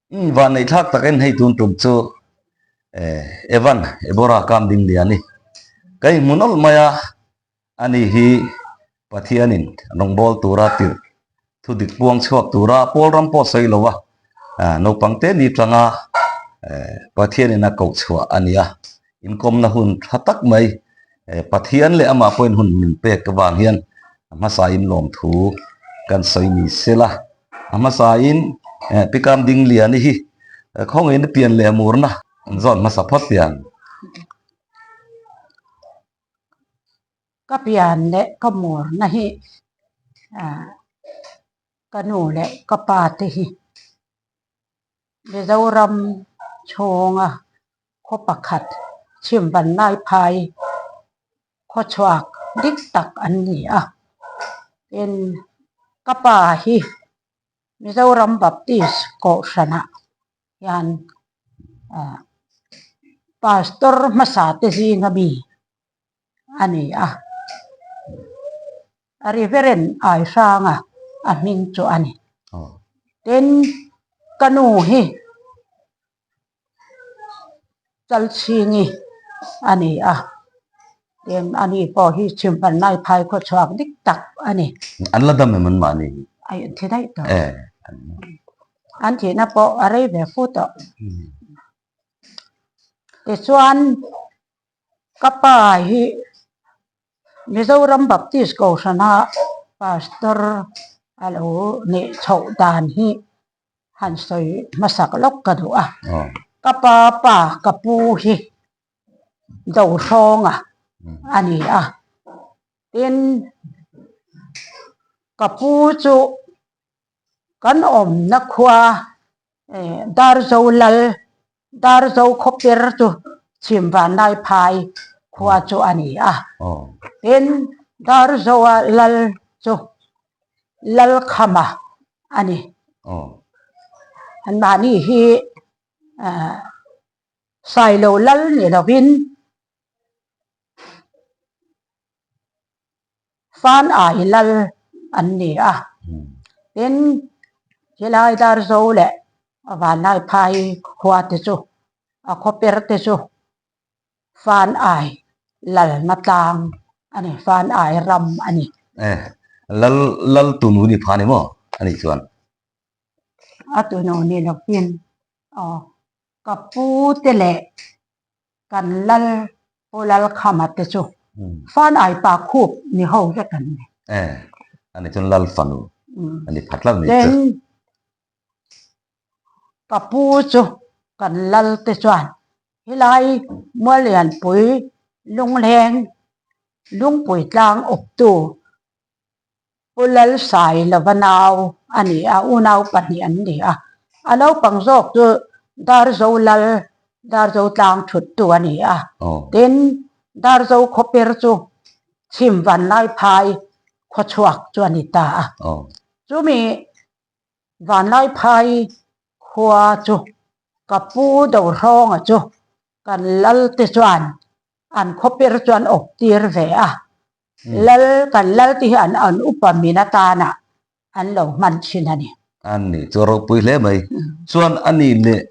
Van neih thlak takin hei tun tum chu Evan Ebora kam ding lian i ka inhmu nawlh mai a, ani hi Pathianin rawngbâwl tura tirh thu dik puang chhuak tura pawl ram pawh sawi lo a, naupang te ni tanga Pathianin a koh chhuah a ni a, inkawmna hun tha tak mai Pathian leh amah pawhin hun min pek avang hian a hmasain lawmthu kan sawi ni sela, a hmasain Pikam Dingliani hi khawngaihin a pian leh a murna an zawn hmasa phawt hian. Ka pian leh ka murna hi ka nu leh ka pa te hi Mizoram chhunga khaw pakhat chhimban lai phai khawchhuak dik tak an ni a. Tin, ka pa hi Mizoram Baptist Kohhranah hian Pastor hmasa te zinga mi a ni a. Reverend Aihranga a hming chu a ni. Tin, ka nu hi Chalchhingi a ni a, tin ani pawh hi chhimpanlai phai khaw chhuak dik tak a ni. An la dam em an mahni hi? Ai an thi daih tawh. An thihna pawh a rei ve fu tawh. Tichuan ka pa hi Mizoram Baptist Kohhrana Pastor a lo nih chhoh dan hi han sawi hmasak lawk ka duh a. Ka pa pa ka pu hi Dohrawnga a ni a. Tin, ka pu chu kan awmna khua Darzo Lal, Darzo khawper chu Chhimvanlai phai khua chu a ni a. Tin, Darzoa Lal chu Lalkhama a ni. Anmahni hi Sailo Lal ni lovin Fan ai Lal an ni a. Tin, helai Darzo leh Vanlaiphai khua te chu a khawper te chu Fan ai lalna tlang a ni, fan ai ram a ni. E, lal, lal tunu ni pha ni maw? A nih chuan. A tunu ni lovin, aw, ka pu te leh kan lal Pu Lalkhama te chu fan ai pa khup ni ho vek an ni. E, a nih chuan lal fanu a ni pha tlat a nih chu. Tin, Ka pu chu kan lal te chuan helai Muallianpui Lungleng Lungpui tlang awptu Pu Lalsailova nau a ni a, unau pahnih an ni a. A naupang zawk chu Darzo Lal, Darzo tlang thuttu a ni a. Tin, Darzo khawper chu Chhim Vanlaiphai khawchhuak chu a ni ta a. Chumi Vanlaiphai khua chu ka pu Dohrawnga chu kan lal te chuan an khawper chuan awp tir ve a. Lal kan lal te hi an an upa min atana an lo hman thin a ni. A ni chu ropui hle mai. Chuan a ni leh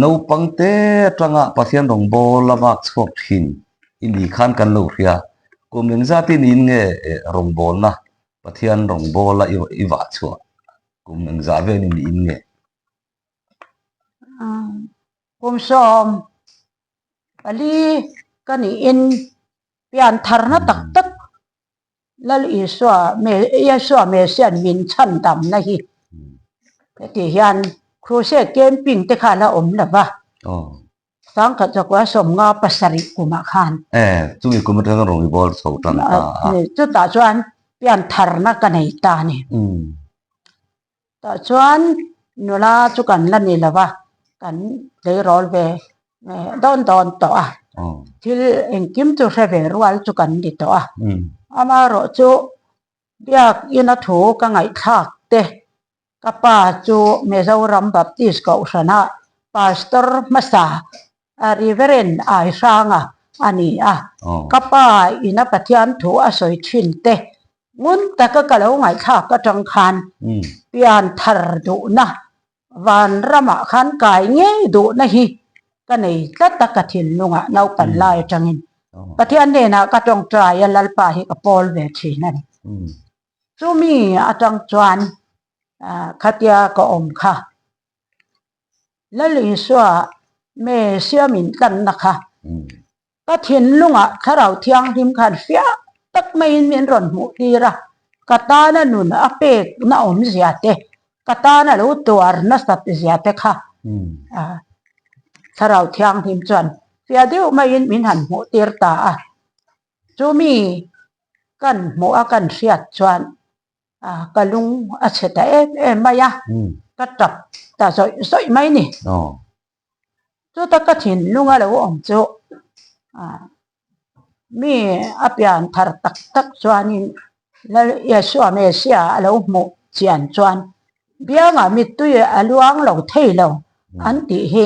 naupang te atanga Pathian rawngbâwl a vak chhuak thin i ni khan kan lo hria. Kum engzat in in nge rawngbâwlna Pathian rawngbâwl a i vah chhuah kum engzah vel in in nge? Kum 14 ka niin pian tharna tak tak Lal Isua Isua Mesian min chhan damna hi heti hian Crusade camping te kha la awm lo va. Sangkhat zakua 57 kumah khan. E, chumi kum atanga rawn i bawl chho tan ta a. Chutah chuan pian tharna ka nei ta a ni. Tah chuan nula chu kan la ni lo va, kan tleirawl ve dawn dawn tawh a. Thil engkim chu hre ve rual chu kan ni tawh a. Amaherawh chu biakina thu ka ngaihthlak te Ka pa chu Mizoram Baptist Kohhrana Pastor hmasa Reverend Aihranga a ni a. Ka pa ina Pathian thu a sawi thin te ngun taka ka lo ngaihthlak atang khan pian thar duhna. Vanramah khan kai ngei duhna hi ka nei tlat a ka thinlungah naupan lai atangin Pathian hnenah ka tawngtai a Lalpa hi ka pawl ve thin a ni. Chumi atang chuan khatia ka awm kha Lal Isua Messiah min tlanna kha Ka thinlungah Thlarau Thianghlim khan fiah tak maiin min rawn hmuh tir a, ka tana nun a pekna awmzia te, ka tana lo tuar nasat zia te kha Thlarau Thianghlim chuan fiah deuh maiin min han hmuh tir ta a. Chumi kan hmuh a kan hriat chuan ka lung a chhe ta em em mai a, ka tap ta zawih zawih mai ni. Chuta ka thinlung a lo awm chu mi a pian thar tak tak chuanin Lal Yeshua Messiah a lo hmuh chian chuan biangah mittui a luang lo thei lo an tih hi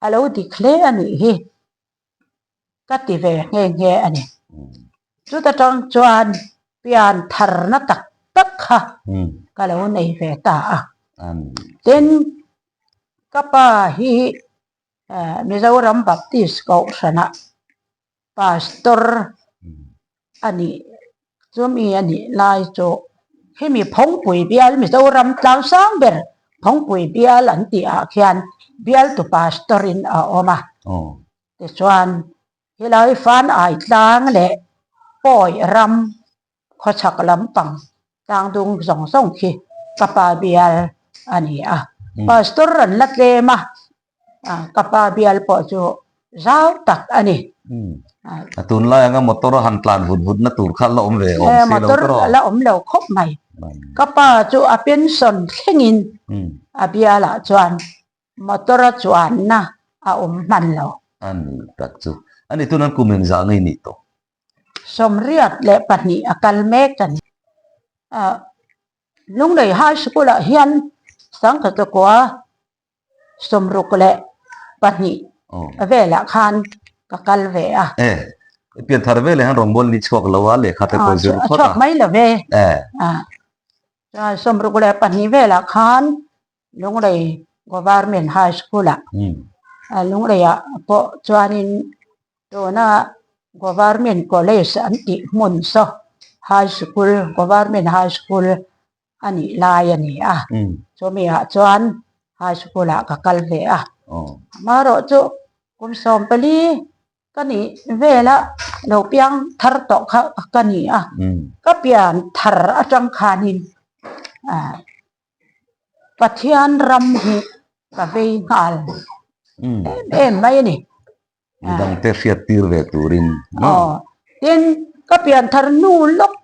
a lo dik hle a nih hi. Ka ti ve nghe nghe a ni. Chuta tang chuan pian tharna tak tak kha ka lo nei ve ta a. Tin, ka pa hi Mizoram Baptist Kohhranah Pastor a nih chumi a nih lai chu hemi Phawngpui bial Mizoram tlangsang ber Phawngpui bial an tih ah khian bialtu Pastor in a awm a. Tichuan helai fan ai tlang leh pawi ram khawchhak lampang tlangdung zawng zawng khi ka pa bial a ni a. Pastor an la tlem a, ka pa bial pawh chu zau tak a ni. A tunlai anga motor a han tlan vut vut na tur kha la awm ve awm si lo Motor la awm lo khawp mai. Ka pa chu a pension thlengin a bialah chuan Motor a chuanna a awm hman lo. A ni tak chu. A ni tun an kum engzah ngei nih tawh? 82 a kal mek a ni. Lunglei High School ah hian Sangkhatakua 62 velah khan ka kal ve a. E, pianthar veleh hian rawngbâwl ni chhuak lo a, lehkha te pawh zir phawt a. A chhuak mai lo ve. E. 62 velah khan Lunglei Government High School-ah Lungleiah pawh chuanin tuna Government College an tih hmun saw High School Government High School a nih lai a ni a, chumiah chuan High School-ah ka kal ve a. Amaherawh chu kum 14 ka nih vela lo piang thar tawh kha ka ni a, ka pian thar atang khanin Pathian ram hi ka vei nghal em em mai a ni. Midangte hriat tir ve turin. Aw, tin ka pian thar nu lawk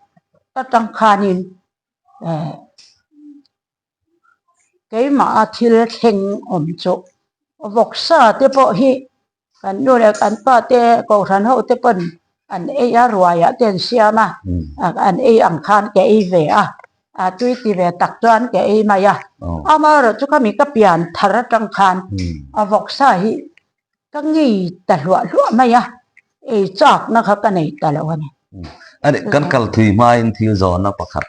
atang khanin keimah a thil thleng awm chu vawksa te pawh hi Kan nu leh kan pa te kohhran ho te pawn an ei a, ruaiah te an siam a, an ei ang khan ka ei ve a, a tui ti ve tak chuan ka ei mai a. Amaherawh chu khami ka pian thar atang khan a vawksa hi ka ngei ta hluah hluah mai a, ei chakna kha ka nei ta lo a ni. Ani kan kal thui hmain thil zawhna pakhat.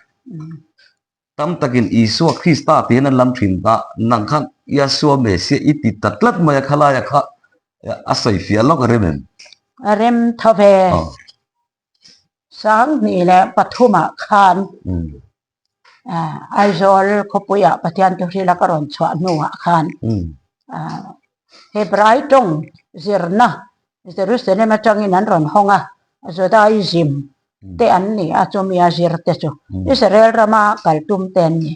Tam takin Isua Krista tiin an lam thin a, nang khan Yahshua Messiah i ti ta tlat mai a, khalaia kha a sawi fiah lawk a rem em? A rem tho ve. 2003ah khan Aizawl khawpuiah Pathian Thuhrila ka rawn chhuah hnuah khan Hebrai tawng zirna Jerusalem atangin an rawn hawng a, Judaism te an ni a, chumi a zir te chu Israel rama kal tum te an ni.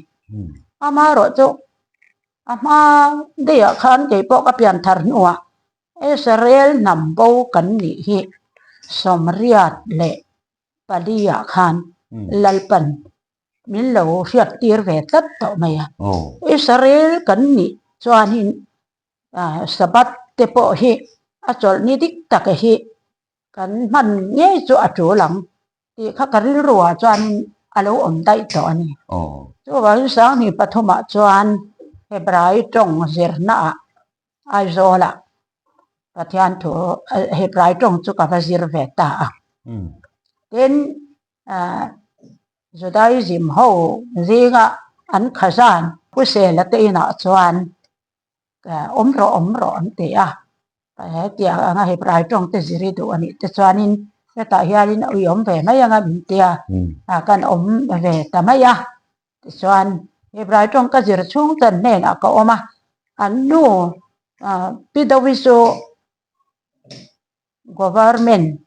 Amaherawh chu a hma daihah khan kei pawh ka pian thar hnuah Israel hnam bo kan nih hi 84ah khan Lalpan min lo hriat tir ve tlat tawh mai a. Israel kan nih chuanin Sabbath te pawh hi a chawlh ni dik tak hi Kan hman ngei chu a tul ang tih kha ka rilruah chuanin a lo awm daih tawh a ni. Chuvangin 2003ah chuan Hebrai tawng zirnaah Aizawlah Pathian thu Hebrai tawng chu ka va zir ve ta a. Tin, Judaism ho zinga an khazan. Pu Sela te inah chuan awm rawh awm rawh an ti a, hetiang anga Hebrai tawng te zir i duh a nih te chuanin hetah hianin ui awm ve mai anga min ti a, kan awm ve ta mai a. Tichuan Hebrai tawng ka zir chhung chuan hnenah ka awm a, an nu Pi Dovi chu Government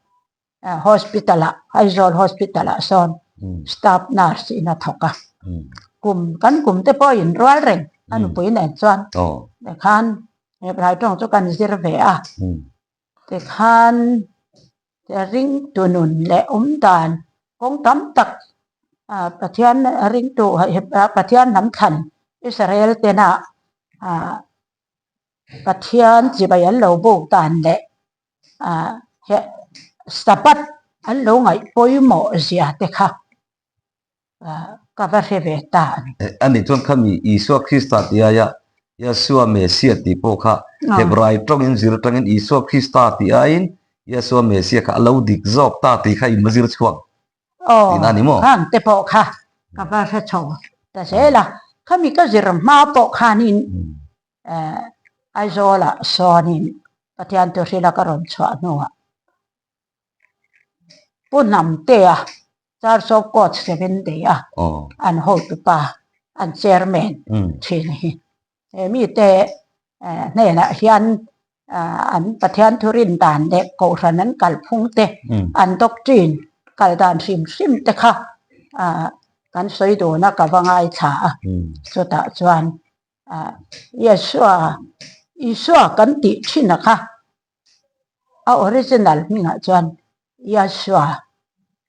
Hospital ah Aizawl Hospital ah sawn staff nurse in a thawk a, kum kan kum te pawh in rual reng a nupui nen chuan tikhan Hebrai tawng chu kan zir ve a, tikhan ringtu nun leh awm dan kawng tam tak Pathian ringtu Pathian hnam thlan Israel tena Pathian chibai an lo buk dan leh ah he Sabbath an lo ngaih pawimawh zia te kha ah ka va hre ve ta a ni. A nih chuan khami Isua Krista tih aia Yeshua Messiah tih pawh kha Hebrai tawngin zir atangin Isua Krista tih aiin Yeshua Messiah kha a lo dik zawk ta tih kha in va zir chhuak tihna a ni maw? Aw, khang te pawh kha ka va hre chho ta zel a, khami ka zir hma pawh khanin Aizawlah sawnin Pathian Tuhrila ka rawn chhuah hnuah Pu Hnamtea Church of God Seventh-day a an hotupa an chairman thin hi he mite hnenah hian an Pathian thurin dan leh kohhran an kalphung te an doctrine kal dan hrim hrim te kha kan sawi dun a ka va ngaithla a chutah chuan Yeshua Isua kan tih thin a kha a original hmingah chuan Yeshua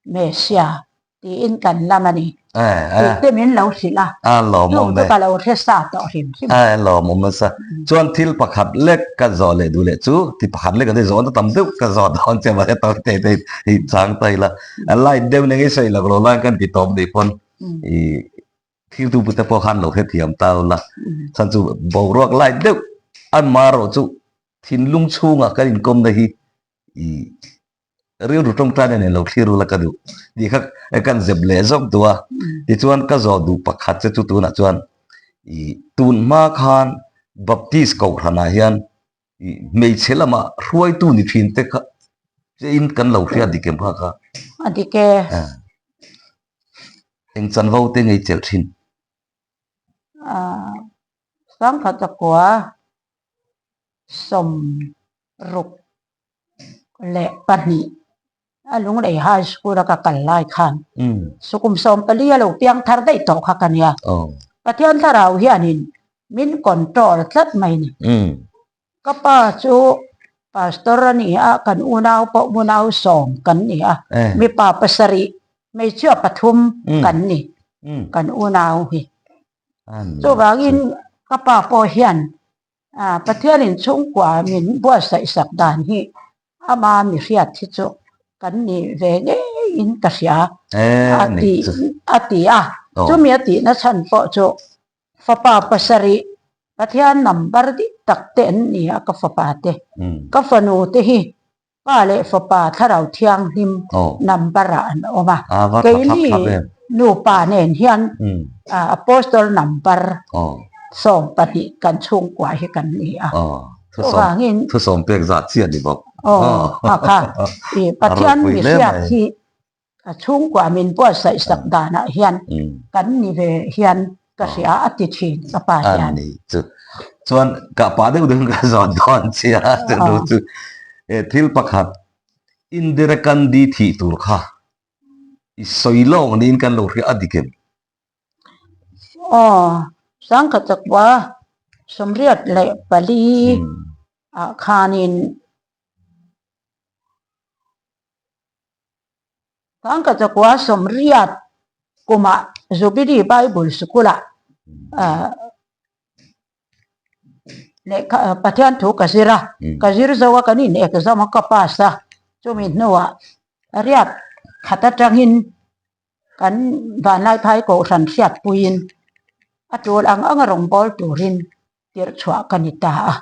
Messiah tiin kan lam a ni tih te min lo hrilh a chung chu ka lo hre sa tawh hrim hrim. A lawmawm nasa. Chuan thil pakhat lek ka zawh leh duh leh chu ti pakhat lek an ti zawh na tam deuh ka zawh dawn che mahse tawi te te i chang ta ila a light deuh nen i sawi lak lo lai kan ti tawp nih pawn i Thiltu pute pawh khan lo hrethiam ta ula, chhan chu boruak lai deuh an marawh chu thinlung chhungah kan inkawmna hi i rilru tawngtaina nen lo thlir ula ka duh tih kha kan zep leh zawk duh a. Tichuan ka zawh duh pakhat che chu tunah chuan i tun hma khan Baptist kohhranah hian i hmeichhe lama hruaitu ni thin te kha in kan lo hria dik em kha kha? A dik e. Eng chanvo te ngei chelh thin? Aaa Sangkhat pakua 62 a Lunglei High School a ka kal lai khan sukum 14 a lo piang thar daih tawh kha ka nia. Pathian thlarau hianin min control tlat mai ni. Ka pa chu pastor a ni a, kan unau pawh unau sawm kan ni a, mipa pasarih, hmeichhia pathum kan ni, kan unau hi. Chuvangin ka pa pawh hian Pathianin chhungkua min buatsaih sak dan hi ama mi hriat hi chu kan ni ve ngeiin ka hria a ti a ti a, chumi a tihna chhan pawh chu Fapa pasarih, Pathian number dik tak te an ni a ka fapa te. Ka fanu te hi Pa leh Fapa Thlarau Thianghlim number ah an awm a. Keini nupa nen hian Apostle number 12 kan chhungkua hi kan ni a. Chuvangin Thusawm pek zat chiah ni bawk. Aw, kha kha. Pathian mihriat hi A chhungkua min buatsaih sak danah hian kan ni ve hian ka hria a ti thin ka pa hian. A ni chu. Chuan ka pa deuh deuh ka zawt dawn che a chu nu chu. E thil pakhat Indira Gandhi thih tur kha i sawi lawk niin kan lo hria a dik em? Aw, sangkhat chakua 84 ah khanin Tangka 180 kumah Jubilee Bible Sikul-ah lehkha Pathian thu ka zir a, ka zir zo a kan in exam a ka pass a, chumi hnuah riat khat atangin kan Vanlaiphai Kohhran hriatpuiin a tul ang anga rawngbâwl turin tirh chhuah ka ni ta a.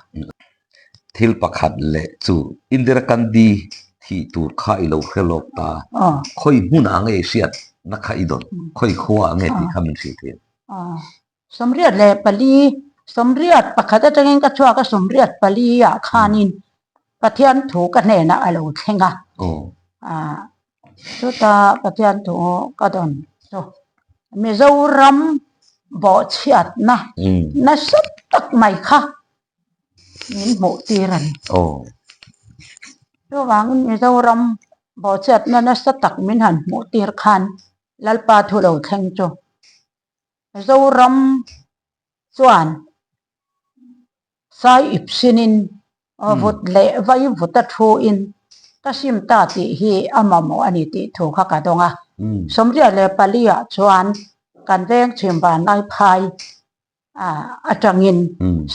Thil pakhat leh chu Indira Gandhi thih tur kha i lo hre lawk ta. Khawi hmunah nge i hriat na kha i dawn? Khawi khuaah nge tih kha min hrilh thei? 84, 81 atangin ka chhuak a, 84 ah khanin Pathian thu ka hnenah a lo thleng a. Chuta Pathian thu ka dawn chu Mizoram bawhchhiatna nasa tak mai kha min hmuh tir a ni. Chuvangin Mizoram bawhchhiatna nasa tak min han hmuh tir khan Lalpa thu lo thleng chu Mizoram chuan Sai ip sinin vut leh vai vut a thu in ka sim ta tih hi a mamawh a ni tih thu kha ka dawng a. 84 ah chuan kan veng chhim vanlai phai atangin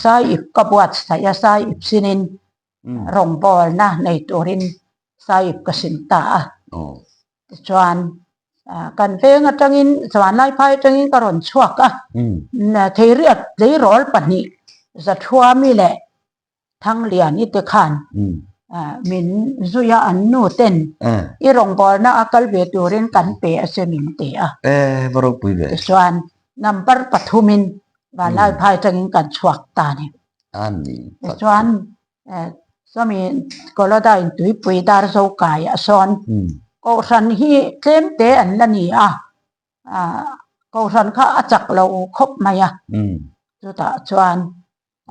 sai ip ka buatsaih a, sai ip sinin rawngbawlna nei turin sai ip ka sim ta a. Tichuan kan veng atangin Vanlai phai atangin ka rawn chhuak a, Theiriat tleirawl pahnih Zathuami leh Thangliani te khan min zui a, an nu ten i rawngbawlna a kal ve turin kan pe a che min ti a. Tichuan number pathumin Vanlai phai atangin kan chhuak ta a ni. Tichuan Sawmi Koloda in tuipui dar zo kai a sawn. Kohhran hi tlem te an la ni a, kohhran kha a chak lo khawp mai a, chutah chuan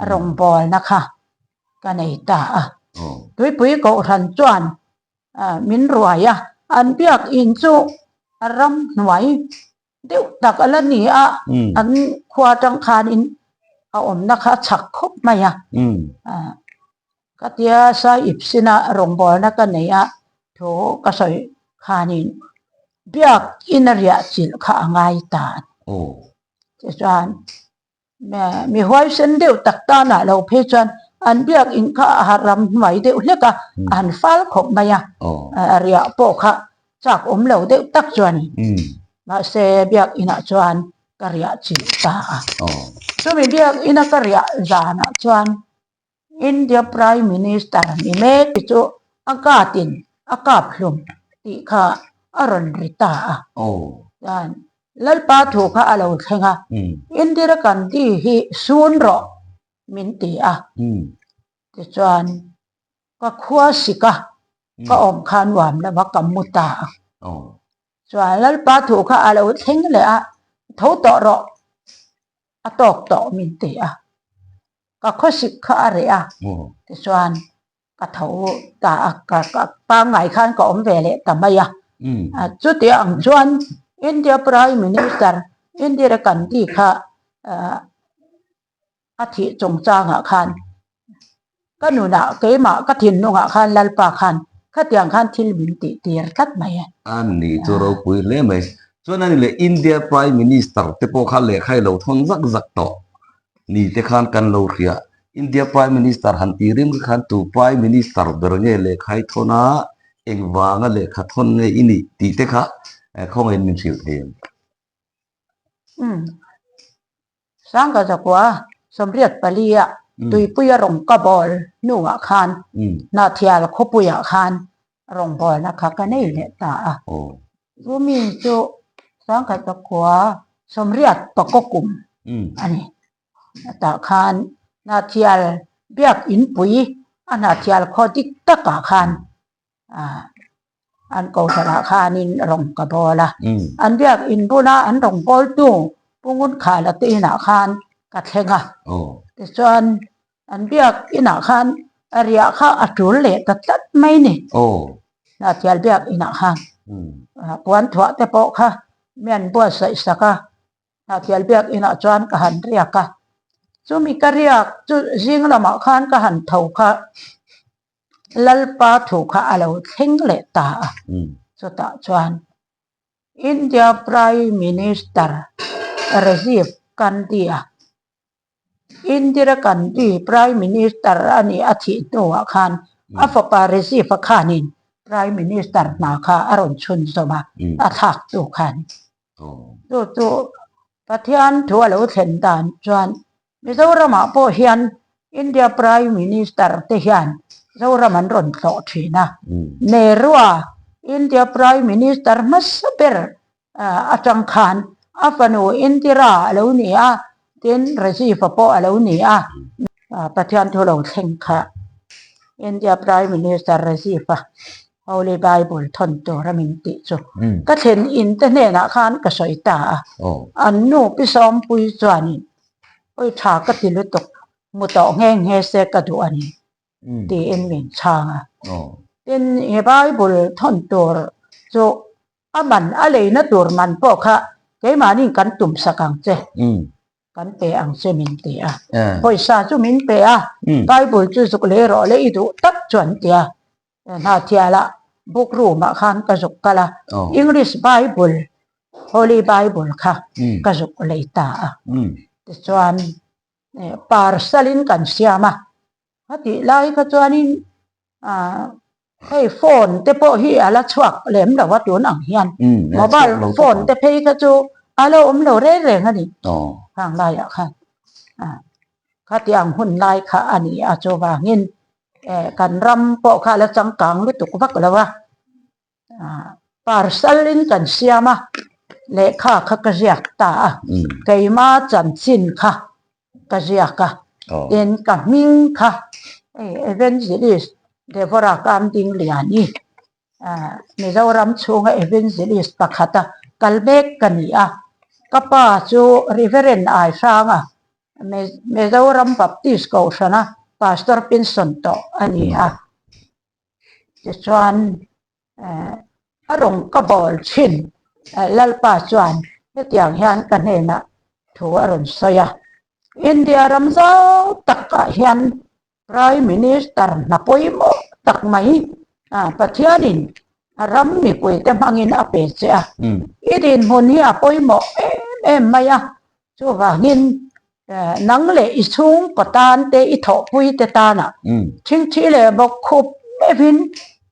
rawngbawlna kha ka nei ta a. Tuipui kohhran chuan min ruai a, an biak in chu a ramhnuai deuh tak a la ni a, an khua atang khanin a awmna kha a chhak khawp mai a. Ka tia sai ip sina rawngbawlna ka nei a thu ka sawi khanin biak in a riah chilh kha a ngai ta a ni. Tichuan Mi huaisen deuh tak tanah lo phei chuan an biakinn kha a ram hnuai deuh hlek a, a han fal khawp mai a, a riah pawh kha chak awm lo deuh tak chu a ni. Mahse biakinah chuan ka riah chilh ta a. Chumi biakina ka riah zanah chuan India Prime Minister ni mek chu a katin a kap hlum tih kha a rawn ri ta a. Chuan Lalpa thu kha a lo thleng a, Indira Gandhi hi sun rawh min ti a. Tichuan ka khua sik a, ka awm kha nuam lo a, ka mu ta a. Chuan Lalpa thu kha a lo thleng leh a, tho tawh rawh a tawk tawh min ti a. Ka khawsik kha a reh a, tichuan ka tho ta a, ka pangngai khan ka awm ve leh ta mai a. Chuti ang chuan India Prime Minister Indira Gandhi kha a thih chungchangah khan ka nunah keimah ka thinlungah khan Lalpa khan khatiang khan thil min tih tir tlat mai a. A ni chu ropui hle mai. Chuan a ni leh India Prime Minister te pawh kha lehkha i lo thawn zak zak tawh ni te khan kan lo hria. India Prime Minister han tih rim khan tu Prime Minister ber nge lehkha i thawn a, engvanga lehkha thawn nge i nih tih te kha khawngaihin min hrilh thei em? Umm. Sangha zakua 84 ah tuipuia rawng ka bawl hnuah khan Hnahthial khawpuiah khan rawngbawlna kha ka nei leh ta a. Chumi chu Sangha zakua 84 kum a ni. Tah khan Hnahthial biak inpui a Hnahthial khaw dik takah khan an kohhranah khanin rawng ka bawl a, an biak in bula an rawng bawltu Pu Ngunkhala te inah khan ka thleng a, tichuan an biak inah khan a riah kha a tul leh ta tlat mai ni, Hnahthial biak inah khan puan thuah te pawh kha mi an buatsaih sak a, Hnahthial biak inah chuan ka han riak a, chumi ka riak chu zing lamah khan ka han tho kha. Lalpa thu kha a lo thleng leh ta a, chutah chuan India Prime Minister Rajiv Gandhi-a Indira Gandhi Prime Minister a nih a thih hnuah khan a fapa Rajiv-a khanin Prime Minister hna kha a rawn chhunzawm a, a thlaktu khan. Chu chu Pathian thu a lo thlen dan chuan Mizoramah pawh hian India Prime Minister te hian Zoram an rawn tlawh thin a. Nehru-a India Prime Minister hmasa ber atang khan a fanu Indira a lo ni a. Tin, Rajiv-a pawh a lo ni a, Pathian thu lo thleng kha India Prime Minister Rajiv-a Holy Bible thawn tura min tih chu ka thlen in te hnenah khan ka sawi ta a. An nu Pi Sawmpui chuanin, Awi tha ka ti lutuk, hmu tawh nghe nghe se ka duh a ni. Tiin min chhang a. Tin, he Bible thawn tur chu a man a leina tur man pawh kha keimahniin kan tum sak ang che, kan pe ang che min ti a. Pawisa chu min pe a, Bible chu zuk lei rawh le i duh tak chu an ti a. Hnathialah book room ah khan ka zuk kal a, English Bible, Holy Bible kha ka zuk lei ta a. Tichuan parcel in kan siam a, a tih lai kha chuanin ah hei phone te pawh hi a la chhuak lem lo a tun ang hian mobile phone te phei kha chu a la awm lo reng reng a ni khang laiah khan ah khatiang hun lai kha a ni a chuvangin eh kan ram pawh kha a la changkang lutuk vak lo a. Parcel in kan siam a, lehkha kha ka ziak ta a, keima chanchin kha ka ziak a, tin ka hming kha hei Evangelist Deborah Kamdingliani Mizoram chhunga Evangelist pakhata kal mek ka ni a, ka pa chu Reverend Aihranga Mizoram Baptist Kohhrana Pastor pension tawh a ni a. Tichuan a rawn ka bawl thin. Lalpa chuan hetiang hian ka hnenah thu a rawn sawi a, India ram zau takah hian Prime Minister hna pawimawh tak mai Pathianin a ram mipuite hmangin a pe che a, i dinhmun hi a pawimawh em em mai a, Chuvangin nang leh i chhungkaw tan te, i thawhpui te tanah thingthi leh bawk khup meuhin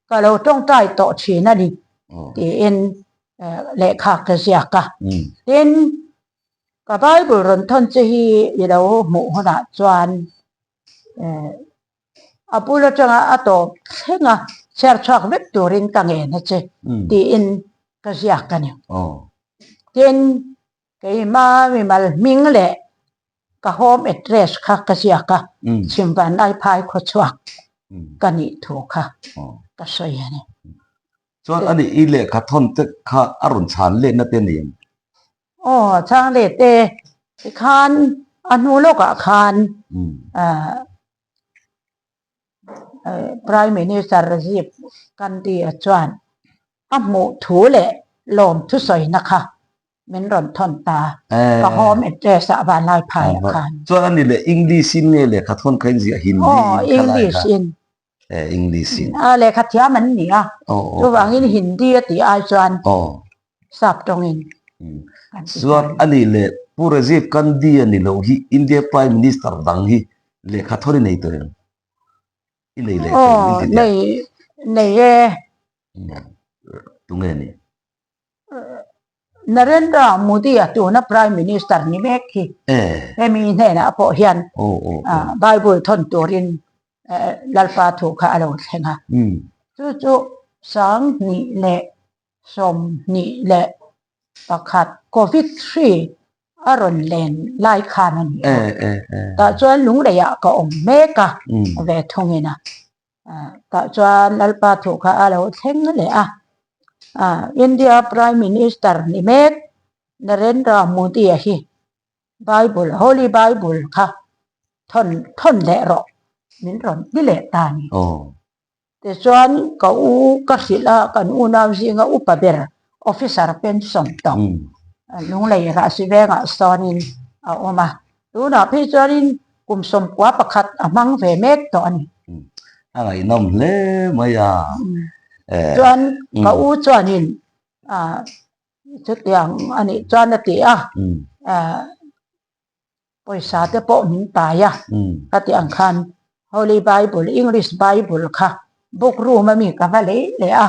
ka lo tawngtai tawh thin a ni tiin lehkha ka ziak a. Tin, ka Bible rawn thawn che hi i lo hmuh hunah chuan a bul atanga a tawp thleng a, chhiar chhuak vek turin ka ngen a che tiin ka ziak a ni. Tin, Keima mimal hming leh ka home address kha ka ziak a, Chhimvan Laiphai khawchhuak ka nih thu kha ka sawi a ni. Chuan ani i lehkha thawn te kha a rawn chhan letna te ni em? Aw, chhang let e. Tikhan a hnu lawkah khan Prime Minister Rajiv Gandhi-a chuan a hmuh thu leh lawm thusawina kha min rawn thawn ta ka home address ah Vanlaiphai ah khan. Chuan ani leh English in nge lehkha thawn kha in ziah Hindi in kha lai kha? English in. English in. A lehkha thiam an ni a, chuvangin Hindi a tih ai chuan sap tawngin kan ti Chuan a nih leh Pu Rajiv Gandhi a ni loh hi India Prime Minister dang hi lehkha thawn i nei tawh em? I nei leh tawh em? Aw, nei, nei e. Tunge ni? Narendra Modi a tuna Prime Minister ni mek hi hemi hnenah pawh hian Bible thawn turin Lalpa thu kha a lo thleng a. Chu chu 2021 Covid hri a rawn len lai khan a ni a. Tah chuan lungleiah ka awm mek a ve thungin a. Tah chuan Lalpa thu kha a lo thleng leh a. India Prime Minister ni mek Narendra Modi-a hi Bible, Holy Bible kha thawn thawn leh rawh min rawn ti leh ta a ni. Tichuan ka u ka hrilh a, kan unau zinga upa ber officer pension tawh Lunglei Rahsi vengah sawnin a awm a. Tunah phei chuanin kum 11 a hmang ve mek tawh a ni. A ngaihnawm hle mai a. Chuan ka u chuanin chutiang a nih chuan a ti a. Pawisa te pawh min pai a, ka tih ang khan Holy Bible, English Bible kha book room ami ka va lei leh a,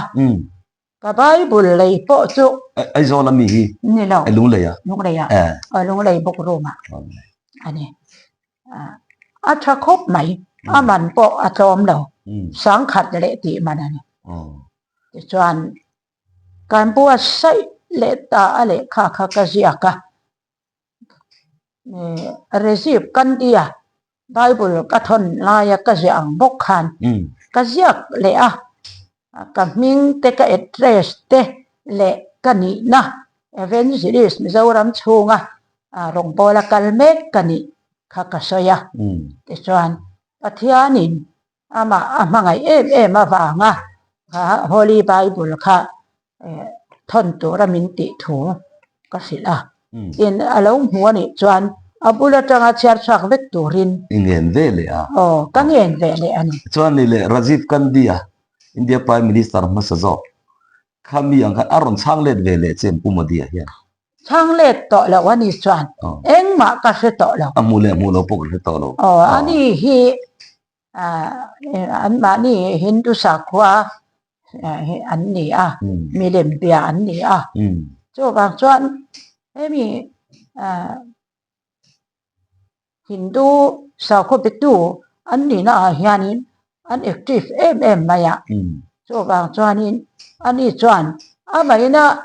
ka Bible lei pawh chu Aizawl ami hi ni lo, Lunglei ah, Lunglei ah, Lunglei book room ah a ni. A tha khawp mai, a man pawh a tlawm lo, 10,000 leh tih man a ni. Tichuan kan buatsaih leh ta a lehkha kha ka ziak a. Rajiv Gandhi-a Bible ka thawn laia ka ziah ang bawk khan ka ziak leh a, ka hming te ka address te leh ka nihna Evangelist Mizoram chhunga rawngbawla kal mek ka nih kha ka sawi a. Tichuan Pathianin amah a hmangaih em em avanga kha Holy Bible kha thawn tura min tih thu ka hrilh a. Tin, a lo hmu a nih chuan a bul atanga chhiar chhuak vek turin. I ngen ve leh a. Aw, ka ngen ve leh a ni. Chuan ni leh Rajiv Gandhi-a India Prime Minister hmasa zawk kha mi ang khan a rawn chhang let ve leh che Pu Modi-a hian. Chhang let tawh loh a ni chuan engmah ka hre tawh lo. A hmuh leh hmuh lo pawh ka hre tawh lo. Aw, ani hi Anmahni Hindu sakhua hi an ni a, milem bia an ni a. Chuvang chuan hemi Hindu sakhaw bitu an nihna ah hianin an active em em mai a. Chuvang chuanin ani chuan amaina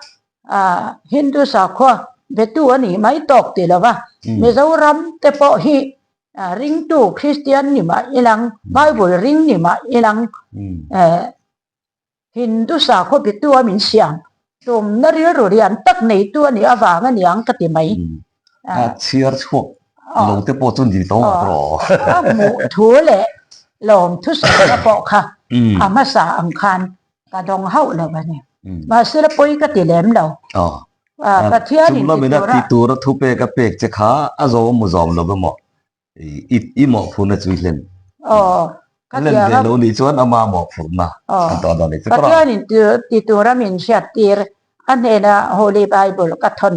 Hindu sakhua bitu a nih mai tawk ti lova, Mizoram te pawh hi Ringtu Kristian ni mah ilang, Bible ring ni mah ilang, Hindu sakhaw bitu a min siam tumna rilru rian tak neitu a nih avang a niang ka ti mai. A chhiar chhuak lo te pawh chu ni tawng ang rawh. A hmuh thu leh lawm thusawina pawh kha a hmasa ang khan ka dawng hauh lo a ni. Mahse la pawi ka ti lem lo. Pathian in ti tura. Ti tura thu pek a pek che kha a zawm mu zawm lo emaw i mawhphurhna chu i hlen. Hlen ve lo nih chuan ama mawhphurhna an tawh dawn a ni. Pathian in ti tura min hriat tir a hnena Holy Bible ka thawn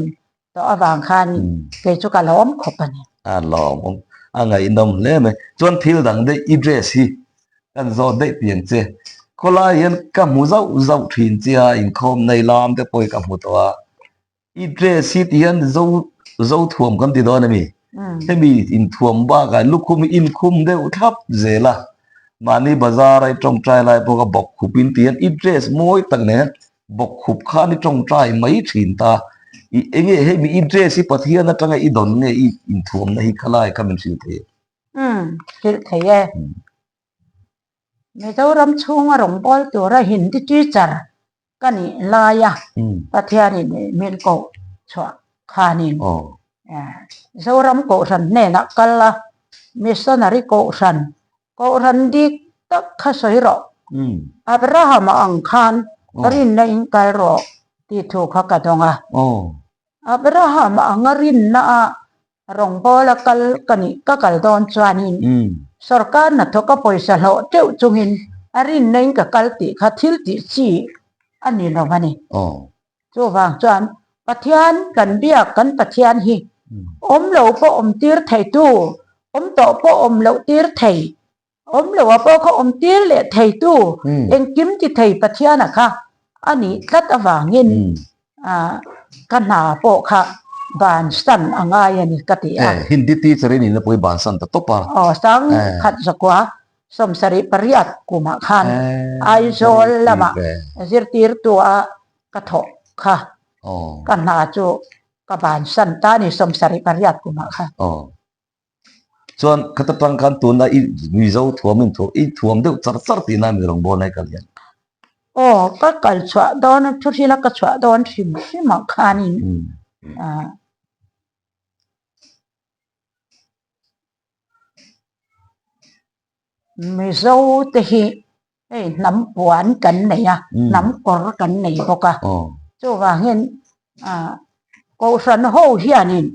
tawh avang khan kei chu ka lawm khawp a ni. A lawmawm, a ngaihnawm hle mai. Chuan thil dang daih i dress hi kan zawt daih piang che. Khawlai hian ka hmu zauh zauh thin che a, inkhawm nei lam te pawh hi ka hmu tawh a. I dress hi ti hian zo zo thuam kan ti dawn a mi? Hemi inthuam bakah lukhum hi inkhum deuh thlap zel a. Mahni bazar a i tawngtai lai pawh kha bawkkhup in ti hian i dress mawi tak nen hian Bawkkhup khan i tawngtai mai thin ta. I enge hemi i dress hi Pathian atanga i dawn nge i inthuamna hi khalai kha min hrilh thei em? Umm, hrilh thei e. Mizoram chhunga rawngbâwl tura Hindi teacher ka nih laia Pathianin min koh chhuah khanin Zoram Kohhran hnenah kal a, Missionary Kohhran Kohhran dik tak kha sawi rawh. Abraham-a ang khan rinna in kal rawh tih thu kha ka dawng a. Abraham-a anga rinna a rawngbâwl a kal ka nih ka kal dawn chuanin sorkar hnathawka pawisa hlawh teuh chungin a rinna in ka kal tih kha thil tih chi a ni lo a ni. Chuvang chuan Pathian kan biak kan Pathian hi awm lo pawh awm tir theitu, awm tawh pawh awm loh tir thei, awm lo ah pawh kha awm tir leh theitu, engkim ti thei Pathiana kha a nih tlat avangin ka hna pawh kha bansan a ngai a ni ka ti a. Hindi teacher in in la pawh i bansan ta tawp a. Aw, sangkhat zakua 78 kumah khan Aizawl lamah zirtirtua ka thawh kha ka hna chu ka bansan ta a ni 78 kumah khan. Chuan khata tang khan tuna i Mizo thuam in thuam i thuam deuh char char tihna mi rawngbâwl nai kal hian. Aw ka kal chhuah dawn thu hrila ka chhuah dawn hrim hrimah khanin Mizo te hi hei hnam puan kan nei a, hnam kawr kan nei bawk a. Chuvangin Kohhran ho hianin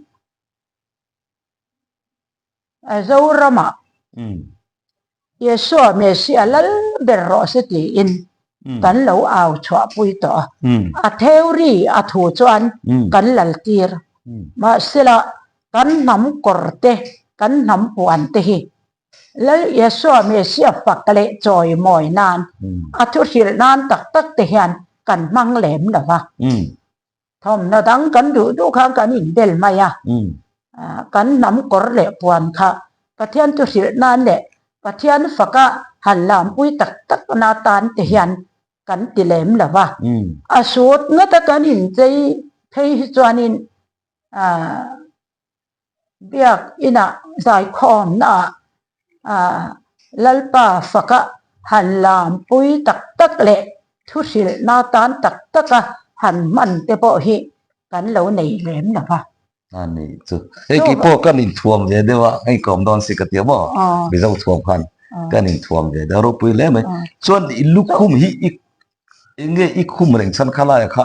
Zoramah Yeshua Messiah lal ber rawh se tiin kan lo au chhuahpui tawh a. A theory a thu chuan kan lal tir. Mahsela kan hnam kawr te, kan hnam puan te hi Lal Yeshua Messiah fak leh chawi mawi nan, a thu hrilh nan tak tak te hian kan hmang lem lo va. Thawmhnaw dang kan duh duh khan kan inbel mai a, kan hnam kawr leh puan kha Pathian chu hrilh nan leh Pathian faka han lampui tak tak na tan te hian kan ti lem lo va. A sut ngata kan inchei phei hi chuanin. Biak inah zaikhawmnaah ah Lalpa faka han lampui tak tak leh thu hrilhna tan tak taka han hman te pawh hi kan lo nei lem lo va. A ni chu. Hei kei pawh kan inthuam ve deuh a, hei kawm dawn si ka ti a maw? Mizo thuam khan kan inthuam ve deuh a ropui hle mai. Chuan i lukhum hi i eng nge i khum reng chhan kha laia kha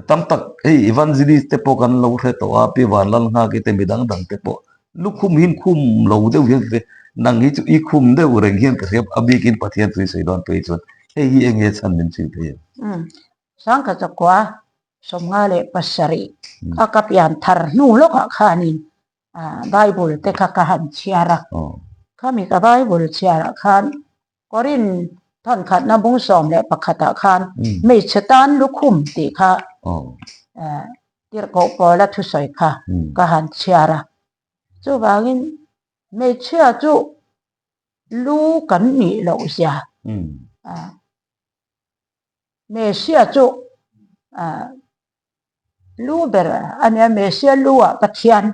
tam tak hei evangelist te pawh kan lo hre tawh a, Pi Vanlalnghaki te midang dang te pawh lukhum hi khum lo deuh hian ka hria, nang hi chu i khum deuh reng hian ka hria a bikin Pathian chu i sawi dawn phei chuan hei hi eng nge chhan min chhui thei em? Sangkhat zakua 57 a ka pian thar hnu lawkah khanin Bible te kha ka han chhiar a, khami ka Bible chhiarah khan Korin thawnkhatna bung 11 ah khan hmeichhe tan lukhum tih kha tirhkoh pawla thusawi kha ka han chhiar a. Chuvangin hmeichhia chu lu kan nih loh zia Messia chu lu ber a nia, Messia lu ah Pathian.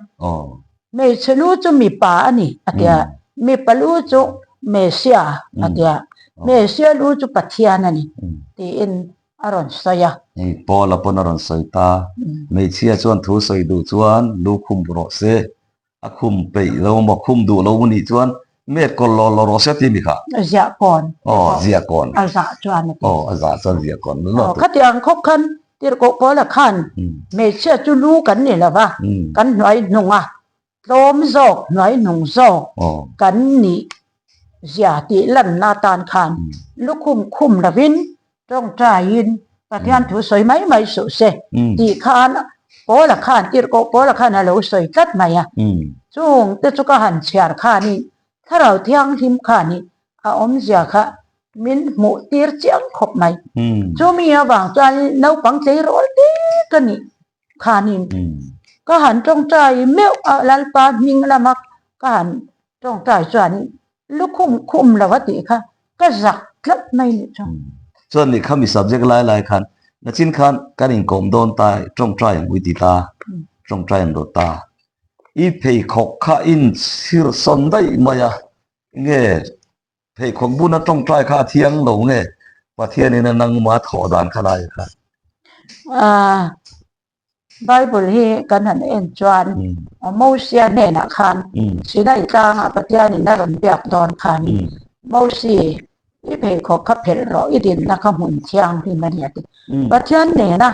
Hmeichhe lu chu mipa a ni a tia, mipa lu chu Messia a tia, Messia lu chu Pathian a ni tiin a rawn sawi a. Hei Paula pawn a rawn sawi ta, hmeichhia chuan thu sawi duh chuan lu khum rawh se, A khum peih lo maw, khum duh lo nih chuan met kawl law law rawh se ti mi kha. Ziah kawn. Aw, ziah kawn. A zah chuan a ti. Aw, a zah chuan ziah kawn. Aw, khatiang khawp khan tirhkoh pawla khan hmeichhia chu lu kan ni lo va, kan hnuai hnung a, tlawm zawk, hnuai hnung zawk kan nih zia tih lanna atan khan lukhum khum lovin Tawngtaiin Pathian thu sawi mai mai suh se tih khan Paula khan tirhkoh Paula khan a lo sawi tlat mai a. Chung te chu ka han chhiar khanin Thlarau Thianghlim khanin a awmzia kha min hmuh tir chiang khawp mai. Chumi avang chuanin naupang tleirawl te ka nih khanin ka han tawngtai meuh a, Lalpa hming lama ka han tawngtai chuanin Lukhum khum lo a tih kha ka zak tlat mai nih chuan. Chuan nih khami subject lai lai khan nachin khan kan inkawm dawn ta tawngtai ang ui ti ta, tawngtai an rawt ta. I pheikhawk kha inchhir sawn daih mai a, nge pheikhawk buna tawngtai kha a thiang lo nge Pathianin a nangma thawh dan kha lai kha. Bible hi kan han en chuan Mosia hnenah khan Sinai tlangah Pathianin a rawn biak dawn khan Mosi i pheikhawk kha phelh rawh i dinna kha hmun thianghlim a ni a ti. Pathian nena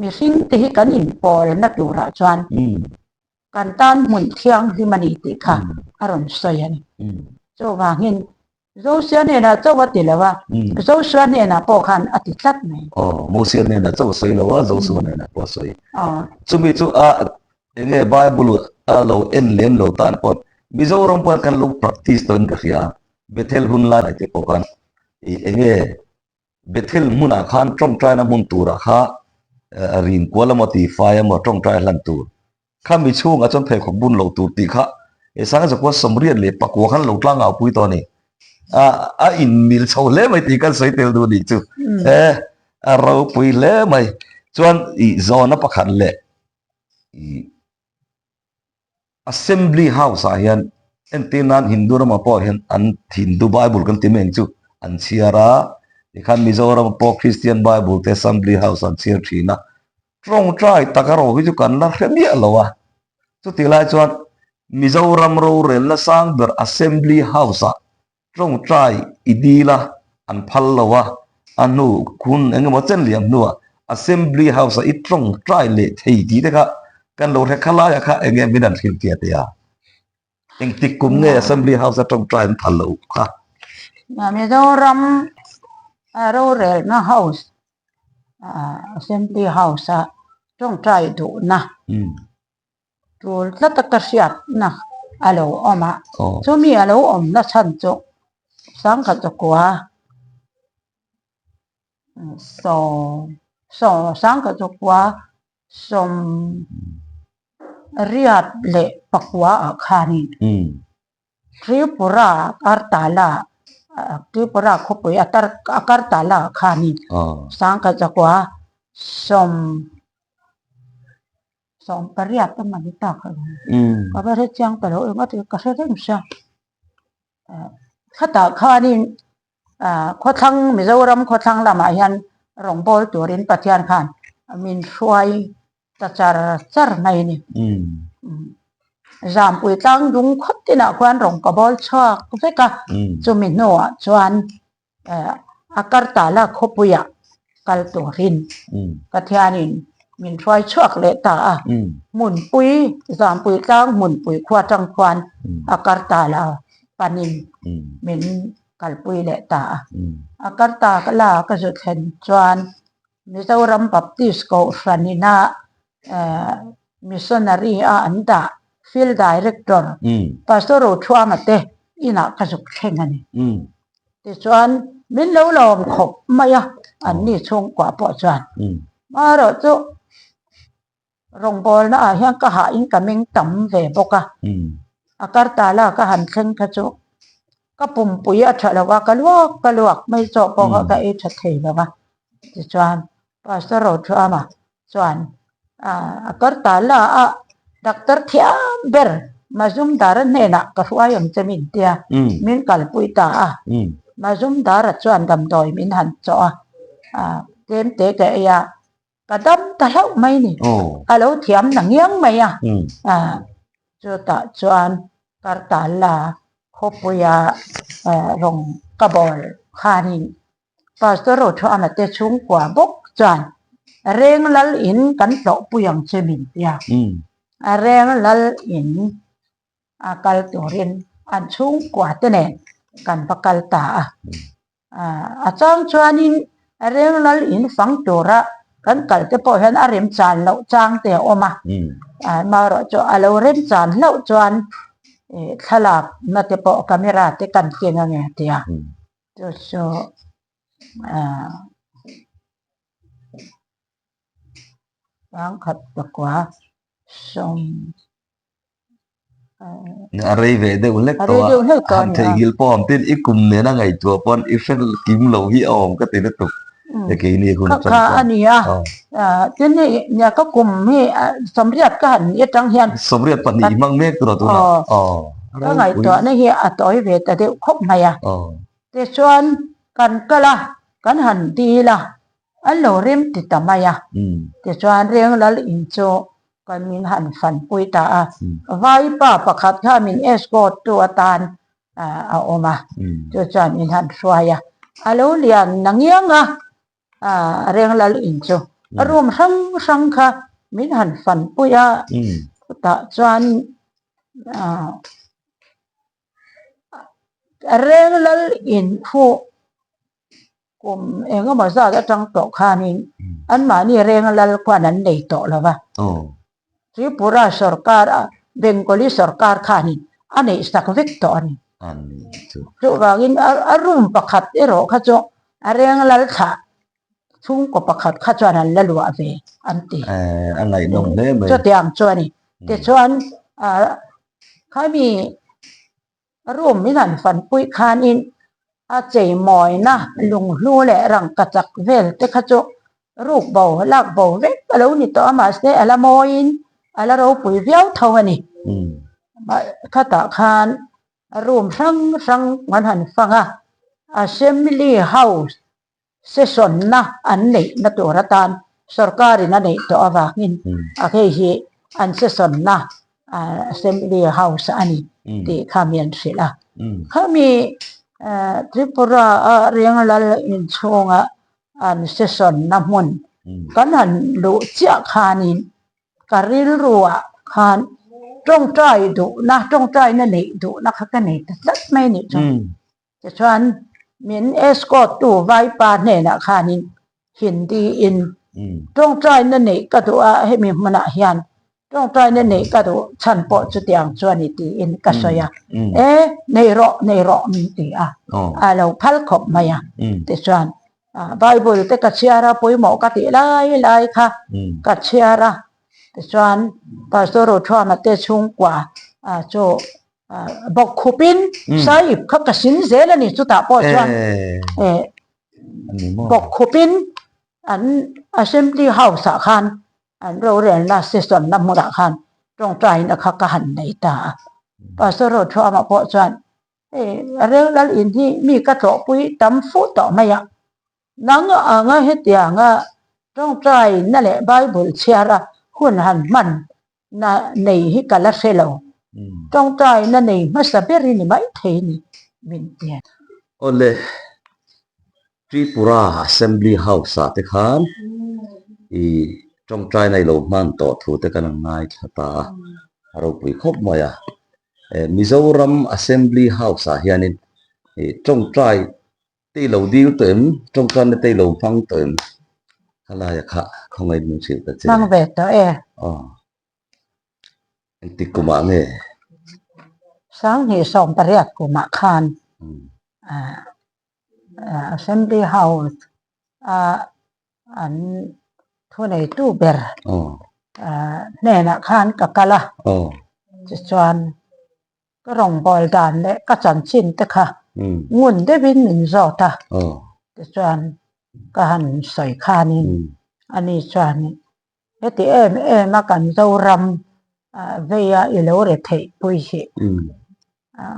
mihring te hi kan inpawlna turah chuan Kan tan hmun thianghlim a ni tih kha a rawn sawi a ni. Chuvangin Joshua hnenah chauh a ti lo a, Joshua hnenah pawh khan a ti tlat mai. Aw, Mosia hnenah chauh a sawi lo a, Joshua hnenah pawh a sawi. Chumi chu a enge Bible a lo en lem lo tan pawh Mizoram pawh kan lo practice tawhin ka hria. Bethel hun lai te pawh khan i enge Bethel hmunah khan tawngtaina hmun turah kha rin kual emaw tifai emaw tawngtai hlan tur Khami chhungah chuan pheikhawk bun lo tur tih kha he sanga zakua 84 khan lo tlang au pui tawh a ni. A a inmil chho hle mai tih kan sawi tel duh nih chu. E a ropui hle mai. Chuan i zawna pakhat leh i Assembly House ah hian entir nan Hindu ramah pawh hian an Hindu Bible kan ti mai ang chu an chhiar a, tikhan Mizoram pawh Christian Bible te Assembly House an chhiar thin a. Tawngtai taka ro hi chu kan la hre miah lo a, chutih lai chuan Mizoram rorelna sang ber Assembly House-ah tawngtai i dil a, an phal lo a, a hnu hun eng emaw chen liam hnuah Assembly House-ah i tawngtai leh thei tih te kha kan lo hre kha laiah kha eng nge min an hrilhfiah teh a, engtik kum nge Assembly House-a tawngtai an phal loh kha? Mizoram rorelna House Assembly House a tawngtai duhna tul tlat a ka hriatna a lo awm a, chumi a lo awmna chhan chu sangkhat zakua saw sangkhat zakua 84 ah khanin. Tripura Kartala Tripura khawpui a tar a Kartala ah khanin sangkhat zakua sawm. 18 emaw ni tak a ni. Ka va hre chiang ta lo eng a ti ka hre reng sia. Khatah khanin khawthlang Mizoram khawthlang lamah hian rawngbâwl turin Pathian khan min hruai ta char char mai a ni. Zampui tlang dung khawp tinah khuan rawng ka bawl chhuak vek a, chumi hnuah chuan a Kartala khawpuiah kal turin Pathianin min hruai chhuak leh ta a, hmunpui Zampui tlang hmunpui khua tang khuan a Kartala panin min kalpui leh ta a. A Kartala ka zu thlen chuan Mizoram Baptist Kohhranina Missionary a an dah Field Director Pastor Rothuama te inah ka zuk thleng a ni. Tichuan min lo lawm khawp mai a, anni chhungkua pawh chuan. Amaherawhchu rawngbawlna ah hian ka hahin ka meng tam ve bawk a, a kartala ka han thleng kha chu ka pumpui a tha lo a, ka luak ka luak mai chaw pawh kha ka ei tha thei lo a. Tichuan Pastor Rothuama chuan a kartala a doctor thiam ber Mazumdara hnenah ka hruai ang che min tia min kalpui ta a. Mazumdara chuan damdawi min han chawh a, tlem te ka ei a, ka dam ta hlauh mai ni. A lo thiam na ngiang mai a. Chutah chuan kartala khawpuia rawng ka bawl khanin Pastor Rothuama te chhungkua bawk chuan Reng Lal in kan tlawhpui ang che min ti a. Reng Lal in a kal turin an chhungkua te nen kan va kal ta a. A chang chuanin Reng Lal in fang tura kan kal te pawh hian a remchan loh chang te a awm a. Amaherawhchu a lo remchan hlauh chuan thlalakna te pawh camera te kan keng ange a ti a. Chu chu ah pangkhat pakua sawm A rei ve deuh hlek tawh a, han theihnghilh pawh awm tin i kum nena ngaihtuah pawn i hre kim lo hi a awm ka ti lutuk e keini hun atang chuan. Kha a ni a, tin hei nia ka kum hi sawmriat ka han nih atang hian Sawmriat pahnih i hmang mek tur a tunah. Ka ngaihtuahna hi a tawi ve ta deuh khawp mai a. Tichuan kan kal a, kan han dil a, an lo rem ti ta mai a. Tichuan Renglal in chu kan min han fanpui ta a. Vaipa pakhat kha min escort tu atan a awm a, chu chuan min han hruai a. A lo lian na ngiang a, Renglal in chu a room hrang hrang kha min han fanpui a. Chutah chuan Renglal in khu kum eng emaw zat atang tawh khanin anmahni Renglal khuan an nei tawh lo va. Tripura sorkar a Bengali sorkar khanin a neih sak vek tawh a ni. Chuvangin a room pakhat erawh kha chu a Renglal thlah chhungkaw pakhat kha chuan an la luah ve an ti. A ngaihnawm hle mai. Chutiang chu a ni. Tichuan khami room min han fanpui khanin a cheimawina lunghlu leh rangkachak vel te kha chu ruk bo lak bo vek a lo ni tawh a mahse a la mawiin a la ropui viau tho a ni. Khatah khan room hrang hrang an han fang a, Assembly House session-na an neihna tur atan sorkarin a neih tawh avangin a hei hi an session-na Assembly House a ni tih kha mi an hrilh a. Khami Tripura-a Renglal inchhunga an session-na hmun kan han luh chiah khanin ka rilruah khan tawngtai duhna, tawngtaina neih duhna kha ka nei ta tlat mai a nih chu. Tichuan min escort tu vaipa hnenah khanin Hindi in tawngtaina neih ka duh a, hemi hmunah hian tawngtaina neih ka duh chhan pawh chutiang chu a ni tiin ka sawi a, e nei rawh nei rawh min ti a, a lo phal khawp mai a. Tichuan Bible te ka chhiar a, pawimawh ka tih lai lai kha ka chhiar a, tichuan Pastor Rothuama te chhungkua chu bawk khupin sahib kha ka sin zel a ni chutah pawh chuan bawk khupin an assembly house ah khan. An rorelna session-na hmunah khan tawngtaina kha ka han nei ta a. Pastor Rothuama pawh chuan, Hei, Reng Lal in hi mi ka tlawhpui tam fuh tawh mai a, nang anga hetianga tawngtaina leh Bible chhiara hun han hman na nei hi ka la hre lo. Tawngtaina nei hmasa ber i ni maithei ni, min ti. Awle, Tripura Assembly House-ah te khan i tawngtaina i lo hman tawh thu te kan han ngaithla ta a, a ropui khawp mai a. Mizoram Assembly House-ah hianin i tawngtai te i lo dil tawh em? Tawngtaina te i lo hmang tawh em? Khalaia kha khawngaih min hrilh ta che. Hmang ve tawh e. Aw. Engtik kumah nge? 2018 kumah khan Assembly House a an thuneitu ber hnenah khan ka kal a, tichuan ka rawngbâwl dan leh ka chanchin te kha ngun deuhin min zawt a, tichuan ka han sawi khanin ani chuan Heti em em a kan Zoram veia i lo re theih pui hi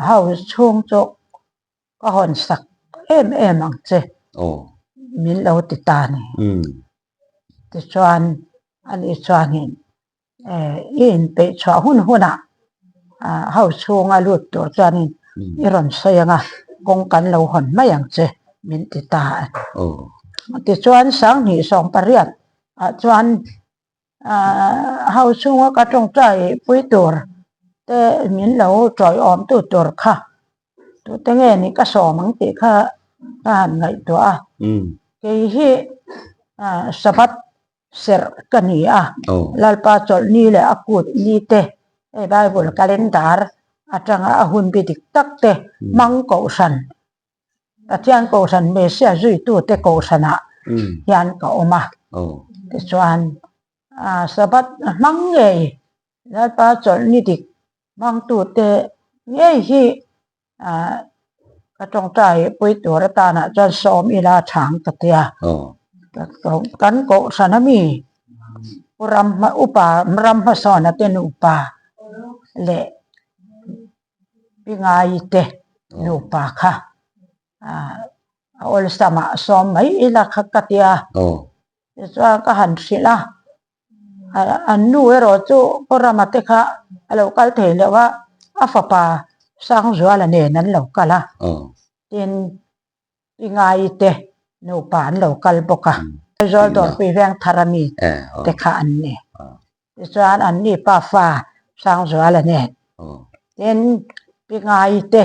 house chhung chu ka hawn sak em em ang che min lo ti ta ni. Tichuan ani chuanin i inpeih chhuah hun hunah house chhunga lut tur chuanin i rawn sawi ang a, kawng kan lo hawn mai ang che min ti ta a ni. Tichuan 2018 ah chuan house chhunga ka tawngtai pui tur te min lo tawiawm tu tur kha tute nge nih ka sawm ang tih kha ka han ngaihtuah a, kei hi Sabbath serh ka ni a, Lalpa chawlhni leh a kut ni te hei Bible calendar atanga a hun bi dik tak te hmang kohhran Pathian kohhran Messiah zuitute kohhranah hian ka awm a. Tichuan, Sabbath hmang ngei, Lalpa chawlhni dik hmangtute ngei hi ka tawngtai pui tur atanah chuan sawm ila chhang ka ti a. Kan kohhran ami Pu Ram upa Ram hmasawna te nupa leh Pi Ngai te nupa kha a awlsam ah sawm mai ila kha ka ti a, tichuan ka han hrilh a, an nu erawh chu Pu Rama te kha a lo kal thei loh a, a fapa Sangzuala nen an lo kal a, tin Pi Ngai te nupa an lo kal bawk a, Aizawl Dawrpui Vengthar ami te kha an ni. Tichuan an ni pa fa Sangzuala nen tin Pi Ngai te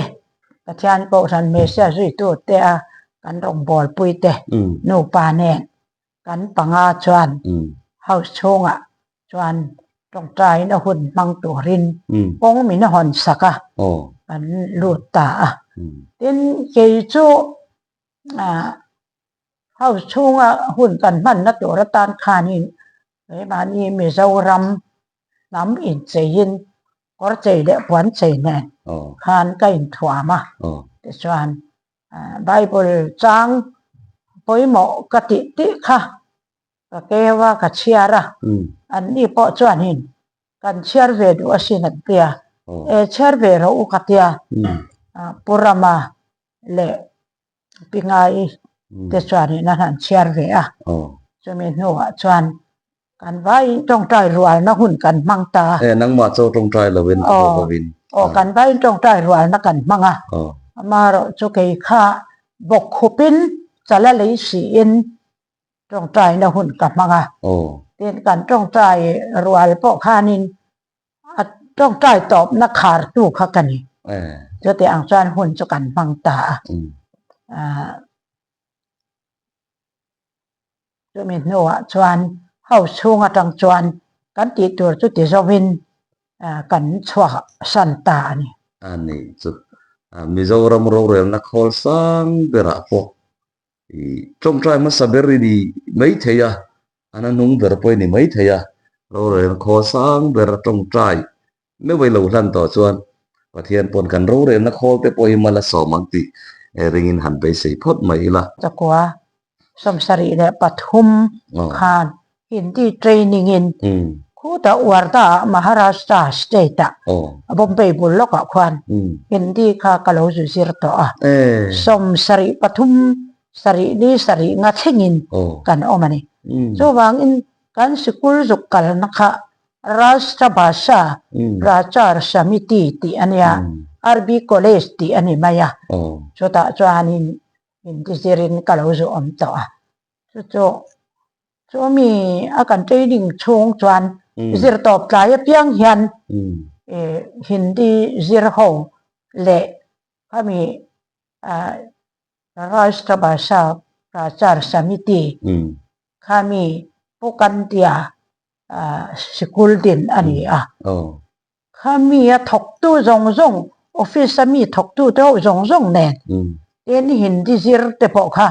Pathian Kohhran Messiah zuitu te a kan rawngbawlpui te nupa nen kan panga chuan house chhungah chuan tawngtain a hun hmang turin kawng min hawn sak a, kan lut ta a. Tin kei chu house chhunga hun kan hmanna tur atan khanin keimahni Mizoram hnam incheiin kawr chei leh puan chei nen khan ka inthuam a, tichuan Bible chang pawimawh ka tih tih kha ka keu a, ka chhiar a, anni pawh chuanin kan chhiar ve duh asin an ti a, e chhiar ve rawh u ka ti a, Pu Rama leh Pi Ngai te chuanin an han chhiar ve a, chumi hnuah chuan kan vaiin tawngtai rualna hun kan hmang ta a. E nangmah chaw tawngtai lovin a haw lovin. Aw kan vaiin tawngtai rualna kan hmang a, amaherawh chu kei kha bawk khupin chala lei siin tawngtaina hun ka hmang a, tin kan tawngtai rual pawh khanin a tawngtai tawpna khartu kha ka ni. Chuti ang chuan hun chu kan hmang ta a. Chumi hnuah chuan house chhung atang chuan kan tih tur chu ti zawin kan chhuak san ta a ni. A ni chu Mizoram rorelna khawl sang berah pawh I tawngtai hmasa ber i ni mai thei a, an a hnung ber pawh i ni mai thei a, rorelna khaw sang ber a tawngtai meuh i lo hlan tawh chuan Pathian pawn kan rorelna khawl te pawh hi mal a sawm ang tih ringin han beisei phawt mai ila. Chakua 73 khan. Hindi training in khutah Wardha ah Maharashtra state ah Bombay bul lawkah khuan Hindi kha ka lo zu zir tawh a. 73 sarih ni sarih nga thlengin kan awm a ni. Chuvangin kan sikul zuk kalna kha Rashtra Bhasha Prachar Samiti tih a nia, RB College tih a ni mai a. Chutah chuanin Hindi zirin ka lo zu awm tawh a. Chu chu chu mi a kan training chhung chuan zir tawp tlai apiang hian Hindi zir ho leh khami Rashtra Bhasha Prachar Samiti khami Pu Kantia sikul din a ni a. Khami a thawktu zawng zawng, office a mi thawktu te ho zawng zawng nen tin Hindi zir te pawh kha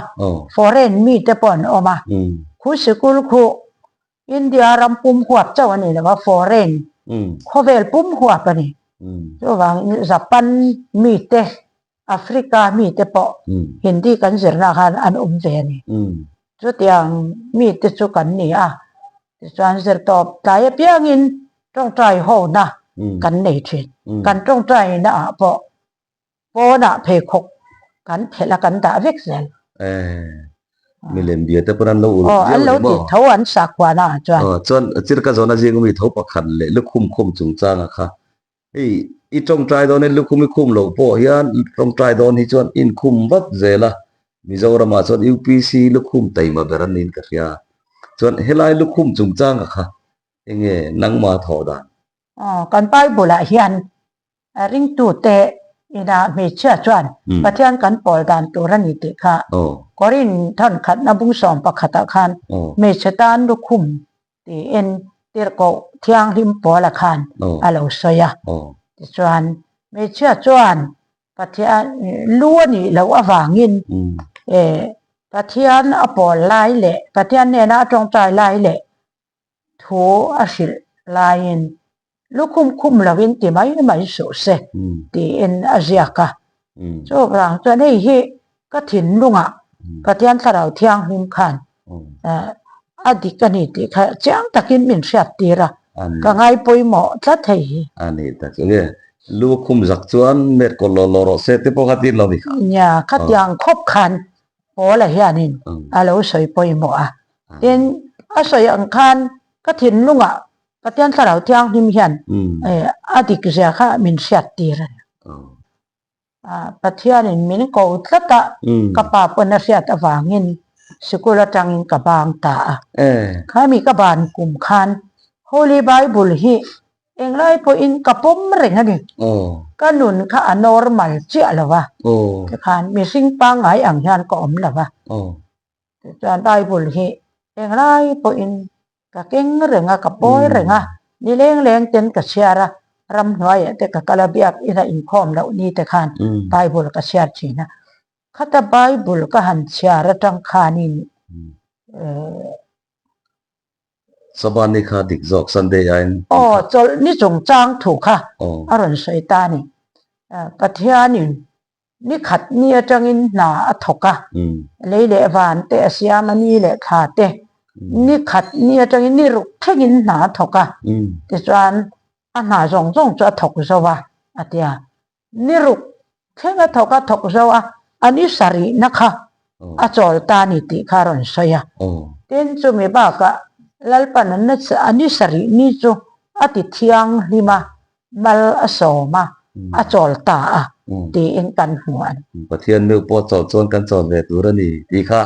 foreign mi te pawh an awm a. Khu sikul khu India ram pum huap chauh a ni lo a, foreign khawvel pum huap a ni. Chuvangin Japan mi te, Africa mi te pawh Hindi kan zirna khan an awm ve a ni. Chutiang mi te chu kan ni a, tichuan zirtawp tlai apiangin tawngtai hona kan nei thin. Kan tawngtaina ah pawh pawnah pheikhawk kan phelh a kan dah vek zel. Milem bia te pawn an lo uluk viau ni maw? An lo ti tho an sakhuana ah chuan. Chuan chirka zawna zing ami tho pakhat leh lukhum khum chungchanga kha Hei i tawngtai dawn in lukhum i khum loh pawh hian tawngtai dawn hi chuan inkhum vat zel a, Mizoramah chuan UPC lukhum taima ber an niin ka hria. Chuan helai lukhum chungchanga kha enge nangma thawh dan? Aw, kan Bible ah hian ringtute ina hmeichhia chuan Pathian kan pawl dan tur a ni tih kha Korin thawnkhatna bung sawm pakhatah khan hmeichhe tan lukhum tiin tirhkoh thianghlim Paula khan a lo sawi a. Tichuan, hmeichhia chuan Pathian lu a nih loh avangin Pathian a pawl lai leh Pathian hnena a tawngtai lai leh thu a hrilh laiin lukhum khum lovin ti mai mai suh se tiin a ziak a. Chuvang chuan hei hi ka thinlungah Pathian Thlarau Thianghlim khan a dik a ni tih kha chiang takin min hriat tir a, ka ngai pawimawh tlat hei hi. A ni tak chu nge, lu khum zak chuan met kawlh lawh lawh rawh se te pawh kha tir lo ni kha. Nia, khatiang khawp khan Paula hianin a lo sawi pawimawh a, tin a sawi ang khan ka thinlungah Pathian Thlarau Thianghlim hian a dik zia kha min hriat tir a ni. Pathianin min ko tlat a, ka pa pawn a hriat avangin sikul atangin ka bang ta a. Khami ka ban kum khan Holy Bible hi englai pawhin ka pawm reng a ni. Ka nun kha a normal chiah lo va, tikhan mihring pangngai ang hian ka awm lo va. Tichuan Bible hi englai pawhin ka keng reng a, ka pawi reng a, ni leng leng ten ka chhiar a, ramhnuaiah te ka kal a, biak ina inkhawm loh ni te khan Bible ka chhiar thin a. Khata Bible ka han chhiar atang khanin Saban ni kha dik zawk Sunday aiin. Aw, chawlh ni chungchang thu kha a rawn sawi ta a ni. Pathianin Ni khat ni atangin hna a thawk a, lei leh van te a siam a, ni leh thla te ni khat ni atangin ni ruk thlengin hna a thawk a, tichuan a hna zawng zawng chu a thawk zo a, a ti a. Ni ruk thleng a thawk a, thawk zo a, a ni sarihna kha a chawl ta a ni tih kha a rawn sawi a. Tin, chumi bakah Lalpan a ni sarih ni chu a ti thianghlim a, mal a sawm a, a chawl ta a tiin kan hmu a ni. Pathian meuh pawh chawlh chuan kan chawl ve tur a ni tih kha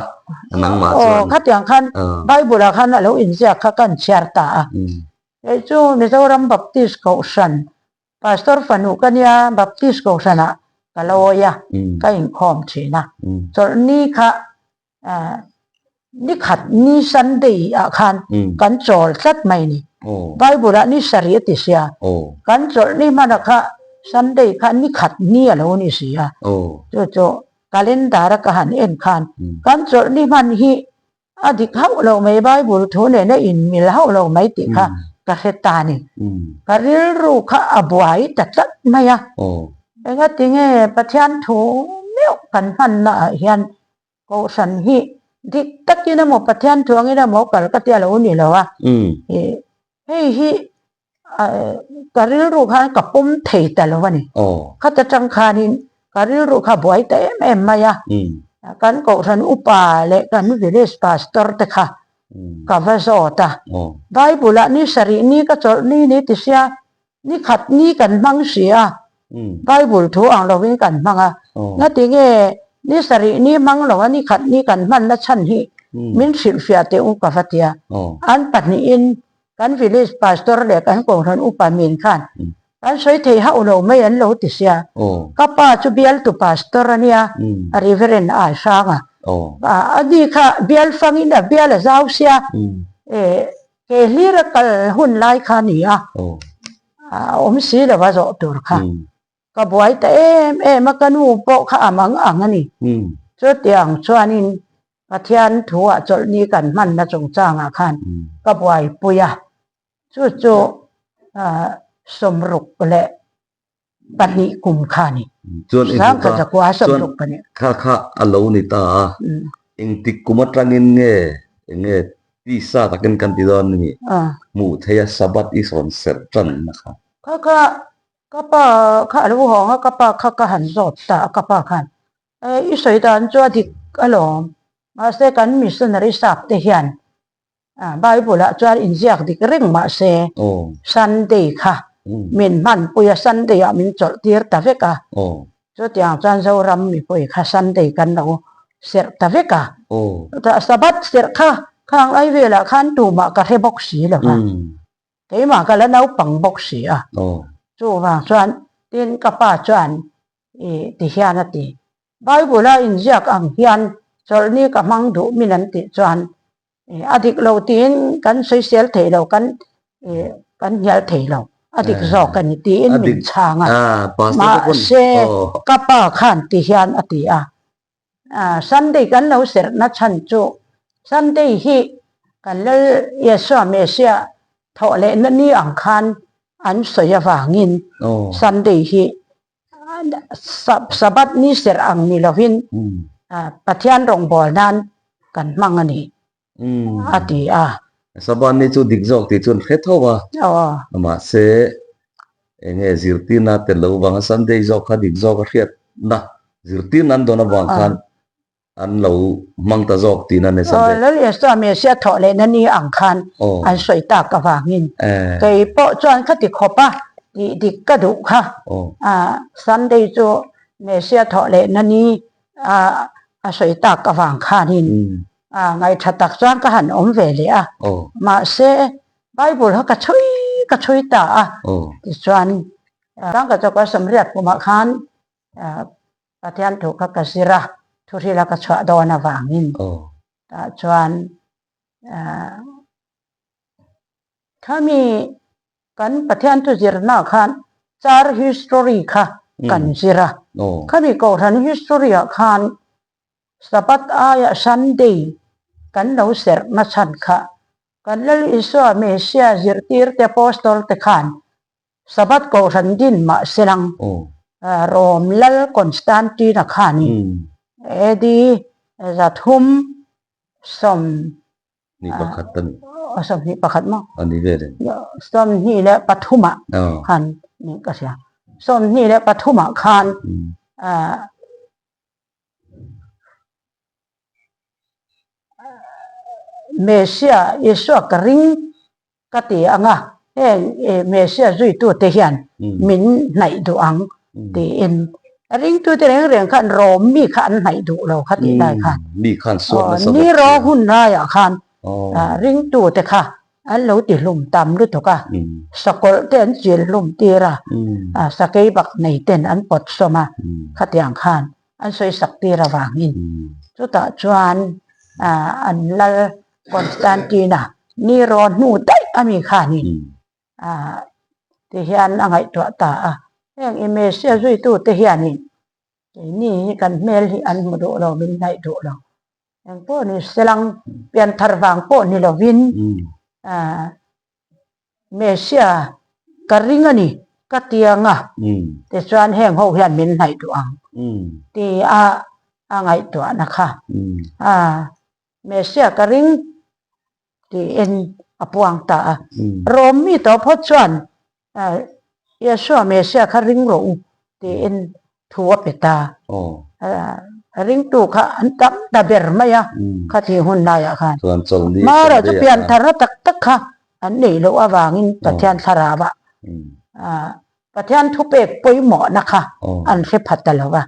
nangmah chuan. Aw, khatiang khan Bible ah khan a lo inziak kha kan chhiar ta a. Kei chu Mizoram Baptist Kohhran Pastor fanu ka nia, Baptist Kohhran ah ka lawi a, ka inkhawm thin a. Chawlhni kha Ni khat ni Sunday ah khan kan chawl tlat mai ni. Bible ah ni sarih a ti sia. Kan chawlh ni hmana kha Sunday kha ni khat ni a lo ni si a. Chu chu calendar a ka han en khan kan chawlh ni hman hi a dik hauh lo mai Bible thu nena inmil hauh lo mai tih kha ka hre ta ni. Ka rilru kha a buai ta tlat mai a. Engatinge Pathian thu meuh kan hmanna ah hian Kohhran hi Dik takin emaw Pathian thuangin emaw kal ka tia lo ni lo a. Hei hi ka rilru khan ka pawm thei ta lo a ni. Khata tang khanin ka rilru kha buai ta em em mai a. Kan kohhran upa leh kan village pastor te kha ka va zawt a. Bible ah ni sarih ni ka chawlh ni ni ti sia Ni khat ni kan hmang si a, Bible thu ang lovin kan hmang a. Ngati nge ni sarih ni hmang lo a ni khat ni kan hmanna chhan hi min hrilhfiah teh u ka va tia. An pahnihin kan village pastor leh kan kohhran upa min khan kan sawi thei hauh lo mai an lo ti sia. Ka pa chu bialtu pastor a nia, a Reverend a hrang a. A ni kha bial fangin a bial a zau sia. Ke hlir a kal hun lai kha a ni a, a awm si lo a zawh tur kha. Ka buai ta em em a, ka nu pawh kha a mang ang a ni. Chutiang chuanin Pathian thuah chawlhni kan hmanna chungchangah khan ka buaipui a, chu chu sawmruk leh pahnih kum kha a ni. Chuan i hmu ta, chuan kha kha a lo ni ta a, engtik kum atangin nge eng nge tisa takin kan ti dawn ni hmuh theih a Sabbath i sawn serh tan na kha. Kha kha ka pa kha a lo hawng a, ka pa kha ka han zawt ta a, ka pa khan i sawi dan chu a dik alawm, mahse kan missionary sap te hian Bible ah chuan inziak dik reng mahse Sunday kha min hmanpui a, Sunday ah min chawlh tir ta vek a, chutiang chuan Zoram mipui kha Sunday kan lo serh ta vek a, chutah Sabbath serh kha khang lai velah khan tumah ka hre bawk si lo va, keimah ka la naupang bawk si a, chuvang chuan tin ka pa chuan ih ti hian a ti. Bible a inziak ang hian chawlhni ka hmang duh min an tih chuan a dik lo tiin kan sawisel thei lo, kan kan hnial thei lo, a dik zawk a ni tiin min chhang a. Mahse ka pa khan ti hian a ti a, Sunday kan lo serhna chhan chu Sunday hi kan Lal Yeshua Messiah thawh lehna ni ang khan an sawi avangin Sunday hi Sabbath ni serh ang ni lovin Pathian rawngbâwl nân kan hmang a ni, a ti a. Sabbath ni chu dik zawk tih chu an hre tho a, mahse eng nge zirtirna tel lo vanga Sunday zawk kha dik zawk a hriatna zirtirna an dawn avang khan An lo hmang ta zawk tihna ni Sunday. Aw, Lal Isua Messiah thawh lehna ni ang khan an sawi tak avangin kei pawh chuan ka ti khawp a, tih dik ka duh kha. Sunday chu Messiah thawh lehna ni a sawi tak avang khanin ngaihṭha tak chuan ka han awm ve leh a. Mahse, Bible kha ka chhui ka chhui ta a, tichuan Rangkachawka Samriat kumah khan Pathian thu kha ka zir a, thuhrila ka chhuah dawn avangin tah chuan khami kan Pathian thu zirna khan char history kha kan zir a, khami kohhran history ah khan Sabbath aia Sunday kan lo serh na chhan kha kan Lal Isua Messiah zirtirte Apostol te khan Sabbath kohhran din mah selang Rom lal Constantine-a khanin AD 300 Ni pakhat a ni. Sawmhnih pakhat maw? A ni vel em? Sawmhnih leh pathumah khan ni ka hria. Sawmhnih leh pathumah khan Messiah Isua ka ring Ka ti ang a, heng Messiah zuitute hian min hnaih duh ang tiin ringtute reng reng khan Rom mi kha an hnaih duh lo kha tih lai khan. Mi khan suat nasa bawk sia. Nero hun laiah khan ringtute kha an lo ti hlum tam lutuk a, sakawlh te an chil hlum tir a, sakei bak nei ten an pawt sawm a, khatiang khan an sawi sak tir avangin chutah chuan an lal Constantine-a Nero hnu daih a mi khanin ti hian a ngaihtuah ta a. Heng i Messiah zuitute hianin keini hi kan hmel hi an hmu duh lo, min hnaih duh lo. Eng pawh ni selang pianthar vang pawh ni lovin Messiah ka ring a ni, ka ti ang a, tichuan heng ho hian min hnaih duh ang ti a a ngaihtuahna kha. Messiah ka ring tiin a puang ta a. Rom mi tawh phawt chuan Yeshua Messiah kha ring rawh u tiin thu a pe ta. Ringtu kha an tam ta ber mai a khatih hun laiah khan. Hmara chu piantharna tak tak kha an neih loh avangin Pathian thlarauah Pathian thupek pawimawhna kha an hre pha ta lo va.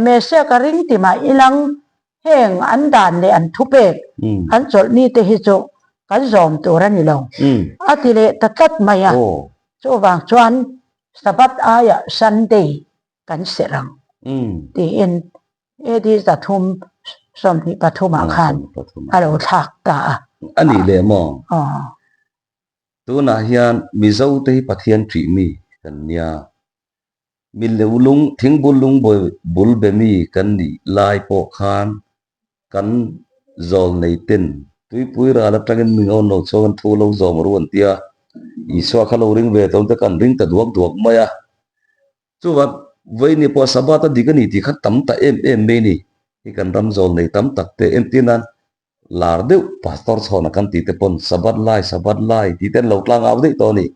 Messiah ka ring ti mah ilang Heng an dan leh an thupek an chawlh ni te hi chu kan zawm tur a ni lo a ti leh ta tlat mai a. Chuvang chuan Sabbath aiah Sunday kan serh ang tiin AD 323 ah khan a lo thlak ta a. A nih leh maw? Tunah hian Mizo te hi Pathian ṭih mi kan nia. Mi lung thingbul lung bul be mi kan nih lai pawh khan kan zawl nei ten tuipui ral atangin mi ngawn lo chuan thu lo zawm ru an tia, Isua kha lo ring ve tawm te kan ring ta duak duak mai a. Chuvang vawiin ni pawh Sabbath a dik a ni tih kha tam ta em em mai ni hi kan ram zawl nei tam tak te entir nan lar deuh pastor chhawna kan tih te pawn Sabbath lai Sabbath lai tih te an lo tlang au daih tawh a ni.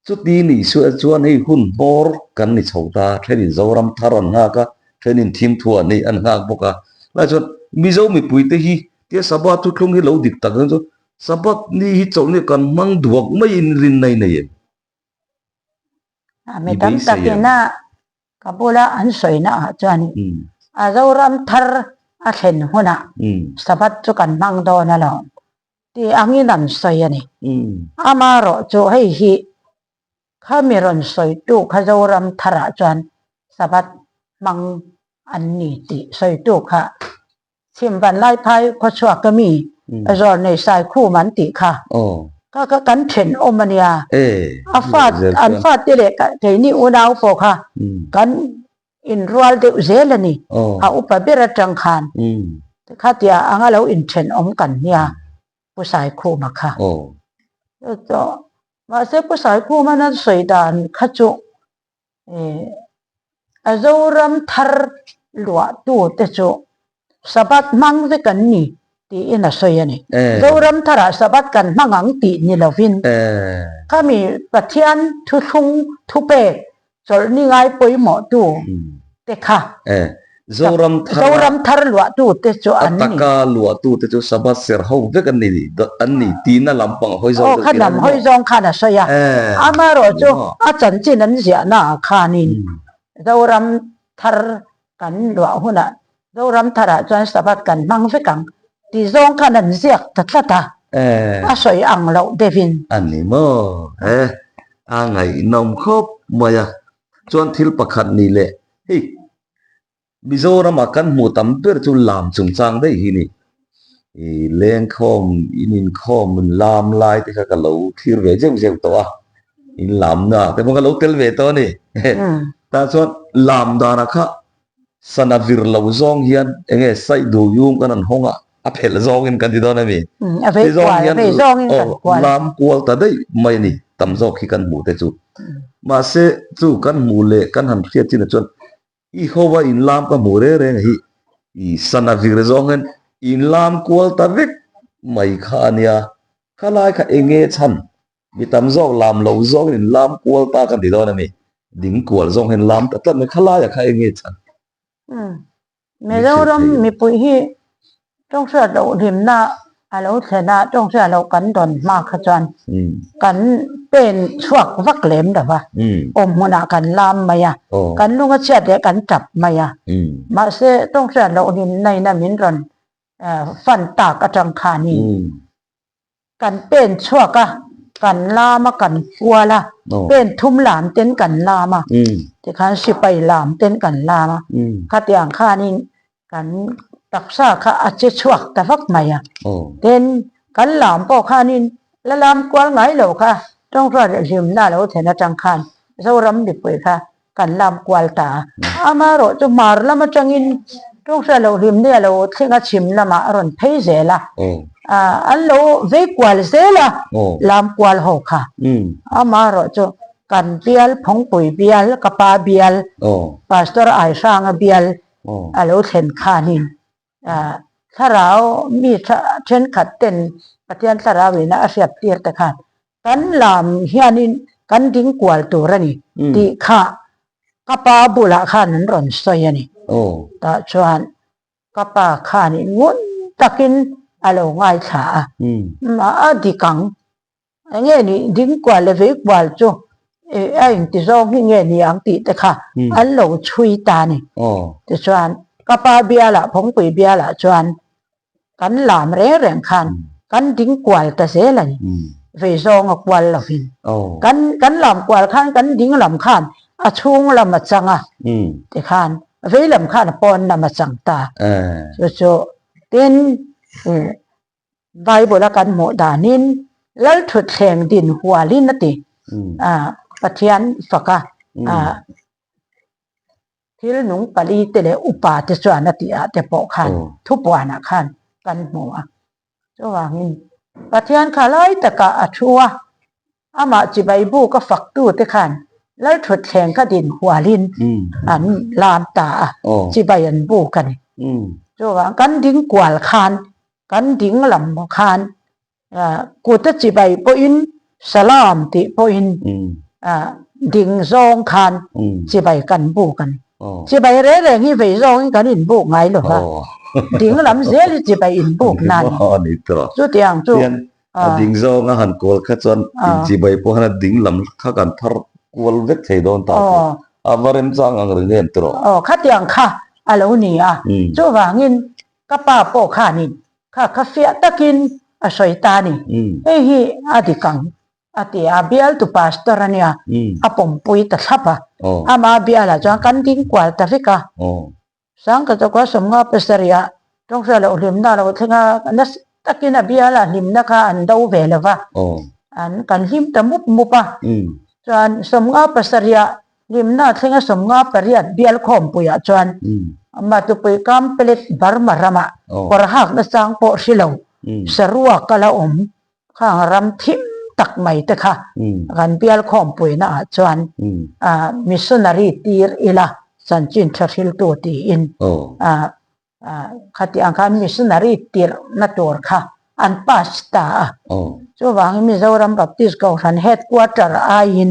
Chuti ni suah chuan hei hun hmawr kan ni chho ta, thenin Zoram thar an nghak a, thenin thimthu an ei an nghak bawk a. Lai chuan Mizo mipuite hi tia Sabbath thuthlung hi lo dik tak chu Sabbath ni hi chawlhni kan hmang duak maiin rinna i nei em? Mi tam takina Ka bula an sawina ah chuan a Zoram thar a thlen hunah Sabbath chu kan hmang dawn alawm tih angin an sawi a ni. Amaherawh chu hei hi khami rawn sawitu kha Zoram tharah chuan Sabbath hmang an ni tih sawitu kha Chhimvan Laiphai khawchhuak a mi Zawrnei Saikhum an tih kha kha kha kan thenawm a nia. A fa an fate leh keini unau pawh kha kan inrual deuh zel a ni. A upa ber atang khan khatia anga lo inthenawm kan nia Pu Saikhuma kha. Mahse Pu Saikhuma'n a sawi dan kha chu A Zoram thar luahtu te chu Sabbath hmang vek an ni tiin a sawi a ni. Zoram tharah Sabbath kan hmang ang tih ni lovin khami Pathian thuthlung thupek chawlhni ngai pawimawhtu te kha Zoram thar Zoram thar luahtu te chu an ni. A taka luahtu te chu Sabbath ser ho vek an ni an ni tihna lampang a hawi zawng deuh tih a ni maw? Aw kha lam hawi zawng khan a sawi a. Amaherawhchu a chanchin an ziahna ah khanin Zoram thar kan luah hunah Zoram tharah chuan Sabbath kan hmang vek ang tih zawng khan an ziak ta tlat a. A sawi ang loh deuhin. A ni maw? E a ngaihnawm khawp mai a. Chuan thil pakhat ni leh hei Mizorama kan hmuh tam ber chu lam chungchang daih hi ni. I lengkhawm, in inkhawm, in lam lai te kha ka lo thlir ve zeuh zeuh tawh a, in lamna te pawh ka lo tel ve tawh a ni. Tah chuan lam danah kha sana vir lo zawng hian eng nge saih duh yum kan han hawng a, a phelh zawngin kan ti dawn a mi. Ti zawng hian lam kual ta daih mai a ni, tam zawk hi kan hmuh te chu. Mahse chu kan hmuh leh kan han hriat chinah chuan I hova inlam ka hmuh reng reng hi i sana vir zawng hian inlam kual ta vek mai kha a nia. Khalai kha eng nge chhan? Mi tam zawk lam lo zawngin inlam kual ta ka ti dawn a ni. Ding kual zawng hian lam ta tlat mai. Khalaia kha eng nge chhan? Mizoram mipui hi Tawngsiat loh hlimna a lo thlen a, tawngsiat loh kan dawn hma kha chuan kan pen chhuak vak lem lo va, awm hmunah kan lam mai a, kan lung a chhiat leh kan tap mai a. Mahse, tawngsiat loh hlimna in a min rawn fan tak atang khanin Kan pen chhuak a, kan lam a, kan kual a, pen thum lam ten kan lam a, tikhan sipai lam ten kan lam a, khatiang khanin kan taksa kha a che chhuak ta vak mai a. Tin, kan lam pawh khanin la lam kual ngai lo kha tawngtaw leh hlimna a lo thlen atang khan Zoram mipui kha kan lam kual ta a. Amaherawh chu hmar lam atangin tawngtaw loh hlimna a lo thleng a, chhim lamah a rawn phei zel a. An lo vei kual zel a, lam kual ho kha. Amaherawh chu kan bial Phawngpui bial, ka pa bial, Pastor Aihranga bial a lo thlen khanin. Thlarau mi thenkhat ten Pathian thlarau ina a hriat tir te khan kan lam hianin kan ding kual tur a ni tih kha ka pa bulah khan an rawn sawi a ni. Tah chuan ka pa khanin ngun takin a lo ngaithla a, a dik ang. Enge ni ding kual leh vei kual chu a inti zawng hi nge ni ang tih te kha an lo chhui ta a ni. Tichuan ka pa bialah Phawngpui bialah chuan kan lam reng reng khan kan ding kual ta zel a ni. Vei zawng a kual lovin. Kan kan lam kual khan kan ding lam khan a chhung lam a chang a tikhan vei lam khan a pawn lam a chang ta. Chu chu tin Bible a kan hmuh danin Lalthutthleng din hualin a ti. Pathian faka thil nung pali te leh upa te chuan a tih ah te pawh khan thupuanah khan kan hmu a. Chuvangin Pathian kha lai takah a thu a, amah chibai buk a faktu te khan Lalthutthleng kha din hualin an lam ta a, chibai an buk a ni. Chuvang kan ding kual khan, kan ding lam khan kuta chibai pawhin salam tih pawhin ding zawng khan chibai kan buk a ni. Chibai reng reng hi vei zawngin kan inbuk ngai lo va, ding lam zel hi chibai inbuk na a ni. Chutiang chu A ding zawnga han kual kha chuan inchibai pawh hian a ding lam kha kan thar kual vek thei dawn ta chu a va remchang ang reng em tawh. Aw khatiang kha a lo ni a, chuvangin ka pa pawh khanin kha kha fiah takin a sawi ta a ni, hei hi a dik ang a ti a, bialtu pastor a nia a pawmpui ta thlap a, ama bialah chuan kan ding kual ta vek a. Sangka chawka sawmnga pasarih ah tawngsa loh hlimna a lo thleng a, nasa takin a bial a hlimna kha an do ve lo va, an kan hlim ta mup mup a. Chuan sawmnga pasarih ah hlimna a thleng a, sawmnga pariat bial khawmpuiah chuan Matupui Kampelet Burma ramah kawr hakna chang pawh hri lo saruak a la awm. Khang ram thim tak mai te kha kan bial khawmpuina ah chuan missionary tir ila chanchin tha hriltu tiin khati ang khan missionary tirhna tur kha an pass ta a. Chuvangin Mizoram Baptist Kohhran headquarter aiin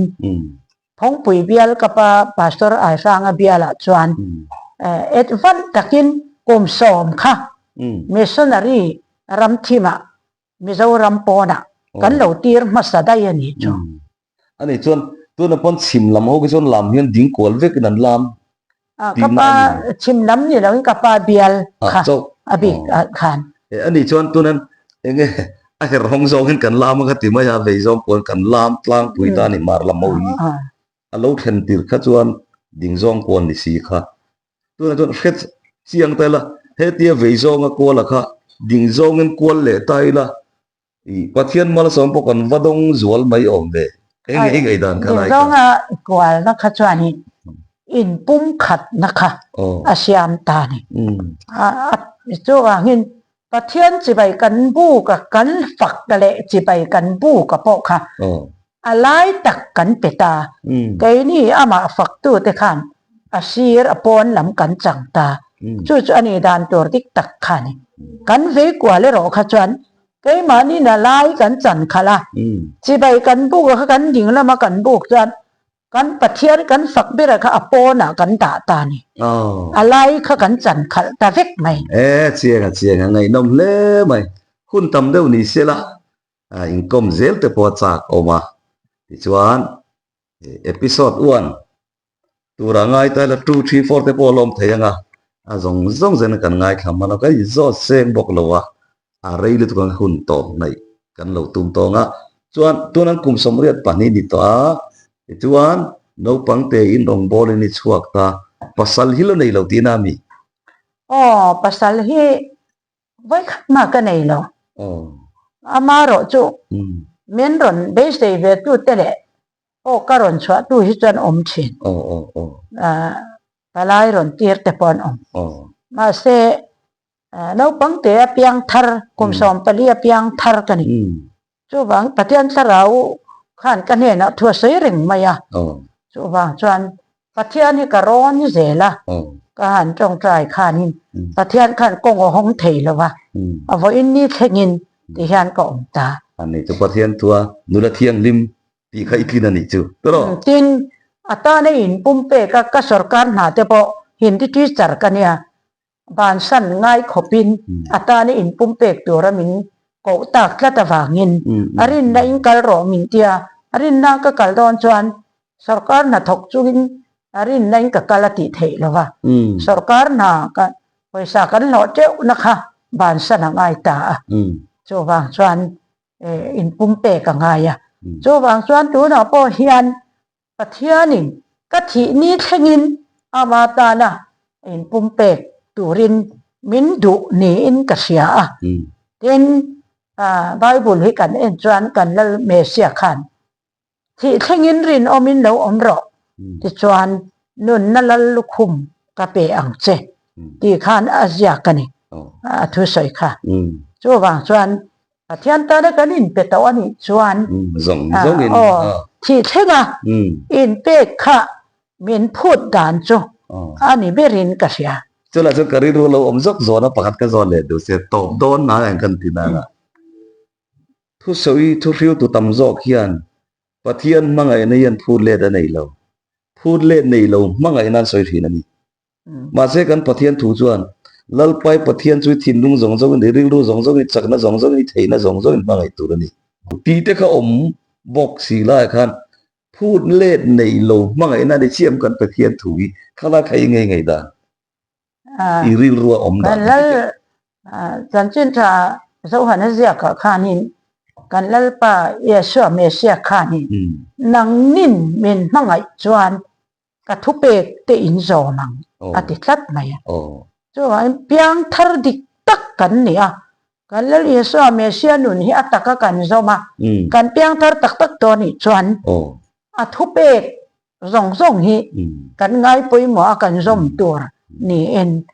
Phawngpui bial ka pa Pastor Aihranga bialah chuan advance takin kum sawm kha missionary ram thimah Mizoram pawnah kan lo tir hmasa daih a nih chu. A nih chuan tuna pawn chhim lam ho khi chuan lam hian ding kual vekin an lam tihna a ni. Ka pa chhim lam ni loin ka pa bial kha a bik khan. A nih chuan tunan enge a her hawng zawngin kan lam a kha ti mai a, vei zawng pawn kan lam tlangpui ta a ni mar lam ho hi. A lo thlen tir kha chuan ding zawng kual ni si kha. Tunah chuan hre chiang ta ila, hetia vei zawnga kuala kha ding zawngin kual leh ta ila, ih Pathian malsawm pawh kan va dawng zual mai awm ve. Eng nge i ngaihdan kha lai kha? Ding zawnga kualna kha chuan ih inpum khatna kha a siam ta a ni. Chuvangin Pathian chibai kan buk a, kan fak leh chibai kan buk a pawh kha a lai tak kan pe ta. Keini amah faktute khan a sir a pawn lam kan chang ta. Chu chu a nih dan tur dik tak kha a ni. Kan vei kual erawh kha chuan keimahniin a lai kan chan khalh a, chibai kan buk a kha kan ding lama kan buk chuan Kan Pathian kan fak bera kha a pawnah kan dah ta a ni. A lai kha kan chan khalh ta vek mai. E, chiang a chiang a, ngaihnawm hle mai. Hun tam deuh ni se la, inkawm zel te pawh a chak awm a. Tichuan, episode one tura ngai ta ila two, three, four te pawh a lawm thei ang a, a zawng zawng zen kan ngaithla hman a, ka inzawt seng bawk lo a, a rei lutuk ang hun tawp hnaih kan lo tum tawng a, chuan tunan kum 82 ni tawh a, tichuan naupang te in rawngbâwl in i chhuak ta, pasal hi la nei lo tihna a mi? Aw, pasal hi vawikhat mah ka nei lo. Amarawh chu min rawn beisei ve tu te leh aw ka rawn chhuah tu hi chuan awm thin. Palai rawn tir te pawh an awm. Mahse, Naupang te a piang thar, kum 14 a piang thar ka ni. Chuvang Pathian Thlarau khan ka hnenah thu a sawi reng mai a. Chuvang chuan Pathian hi ka rawn zel a. Ka han tawngtai khanin Pathian khan kawng a hawng thei lo va, a vawiin ni thlengin ti hian ka awm ta. A ni chu Pathian thua nula thianghlim tih kha i tlin a nih chu tawh. Tin, a tana in pumpek a ka sorkar hna te pawh Hindi teacher ka nia, Bansan ngai khawpin a tana in pumpek tura min koh tak tlat avangin a rinna in kal rawh min tia, a rinna ka kal dawn chuan sorkar hna thawk chungin a rinna in ka kal a tih theih lo va, sorkar hna ka pawisa kan hlawh teuhna kha bansan a ngai ta a, chuvang chuan in pumpek a ngai a, chuvang chuan tunah pawh hian Pathianin ka thih ni thlengin ama tana inpumpek turin min duh niin ka hria a. Tin, Bible hi kan en chuan kan Lal Messiah khan thih thlengin rinawmin lo awm rawh, tichuan nunna Lal lukhum ka pe ang che tih khan a ziak a ni, a thusawi kha. Chuvang chuan Pathian tana kan inpe tawh a nih chuan aw thih thlenga inpek kha min phut dan chu a ni berin ka hria. Chulai chuan ka rilru lo awm zawk zawn a, pakhat ka zawn leh duh se tawp dawn nang ang kan ti nang a. Thusawi thuhriltu tam zawk hian Pathian hmangaihna hian phut let a nei lo. Phut let nei lo hmangaihna an sawi thin a ni. Mahse kan Pathian thu chuan, Lalpai Pathian chu i thinlung zawng zawngin, i rilru zawng zawngin, i chakna zawng zawngin, i theihna zawng zawngin hmangaih tur a ni. Tih te kha awm bawk si lai khan phut let nei lo hmangaihna ni chiam kan Pathian thu hi khala kha i ngei ngei dan, i rilru a awm dan. Kan Lal chanchin tha Zohana ziakah khanin kan Lalpa Yeshua Messiah khanin nangnin min hmangaih chuan ka thupek te in zawm ang a ti tlat mai a. Chuvangin piang thar dik tak kan ni a, kan Lal Isua Messia nun hi a taka kan zawm a, kan piang thar tak tak tawh anih chuan a thupek zawng zawng hi kan ngai pawimawh a kan zawm tur niin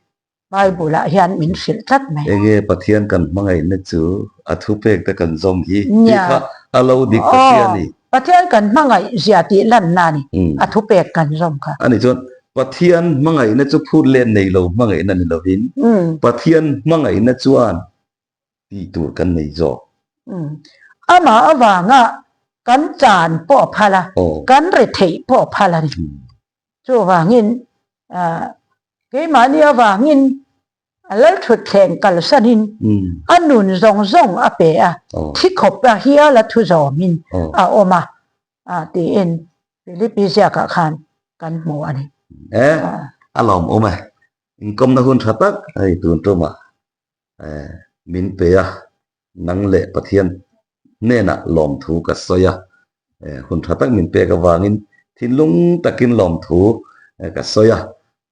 Bible ah hian min hrilh tlat mai. Enge Pathian kan hmangaihna chu a thupek te kan zawm hi tih kha a lo dik ta si a ni. Pathian kan hmangaih zia tih lanna a ni, a thupek kan zawm kha. Ani chuan Pathian hmangaihna chu phut let nei lo hmangaihna ni lovin Pathian hmangaihna chuan tih tur kan nei zawk. Amah avanga kan chan pawh a phal a, kan retheih pawh a phal a ni. Chuvangin, keimahni avangin a lalthutthleng kalsanin a nun zawng zawng a pe a, thi khawp a hial a thu zawmin a awm a, tiin Philippi ziakah khan kan hmu a ni. E, a lawmawm e. Inkawmna hun tha tak hei tun tumah min pe a, nang leh Pathian hnenah lawmthu ka sawi a, hun tha tak min pek avangin thinlung takin lawmthu ka sawi a.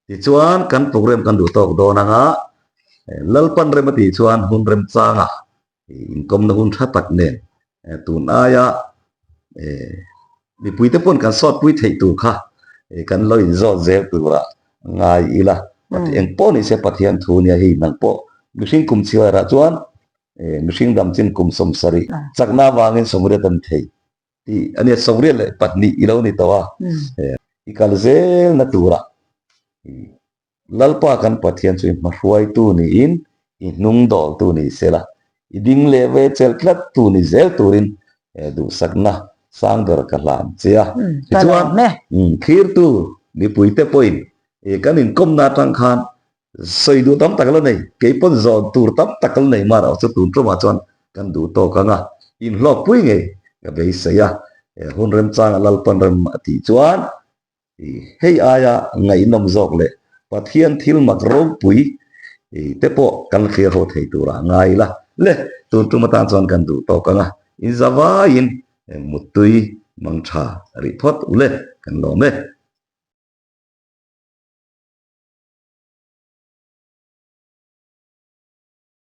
Tichuan kan program kan duh tawk dawn anga Lalpan rem a tih chuan hun remchanga inkawmna hun tha tak nen tun aia mipuite pawn kan sawtpui theih tur kha kan lo inzawt zel tura ngai ila. Eng pawh ni se Pathian thu nia hei nang pawh mihring kum chhiarah chuan mihring dam chin kum 70 chakna avangin 80 an thei tih a nia 22 i lo ni tawh a i kal zelna tura Lalpa kan Pathian chu i hmahruaitu niin i hnungdawltu ni sela, i ding leh ve chelh tlattu ni zel turin duhsakna sang ber ka hlan che a. Tichuan, thlirtu mipuite pawhin kan inkawmna atang khan sawi duh tam tak la nei, kei pawn zawn tur tam tak la nei mar erawh chu tun tumah chuan kan duh tawk ang a, inhlawkpui ngei ka beisei a, hun remchanga Lalpan rem a tih chuan Hei aia ngaihnawm zawk leh Pathian thil mak ropui te pawh kan thlir ho thei turah ngai ila le, tun tum atan chuan kan duh tawk ang a, inzavaiin muttui mang tha rih phawt u le, kan lawm e.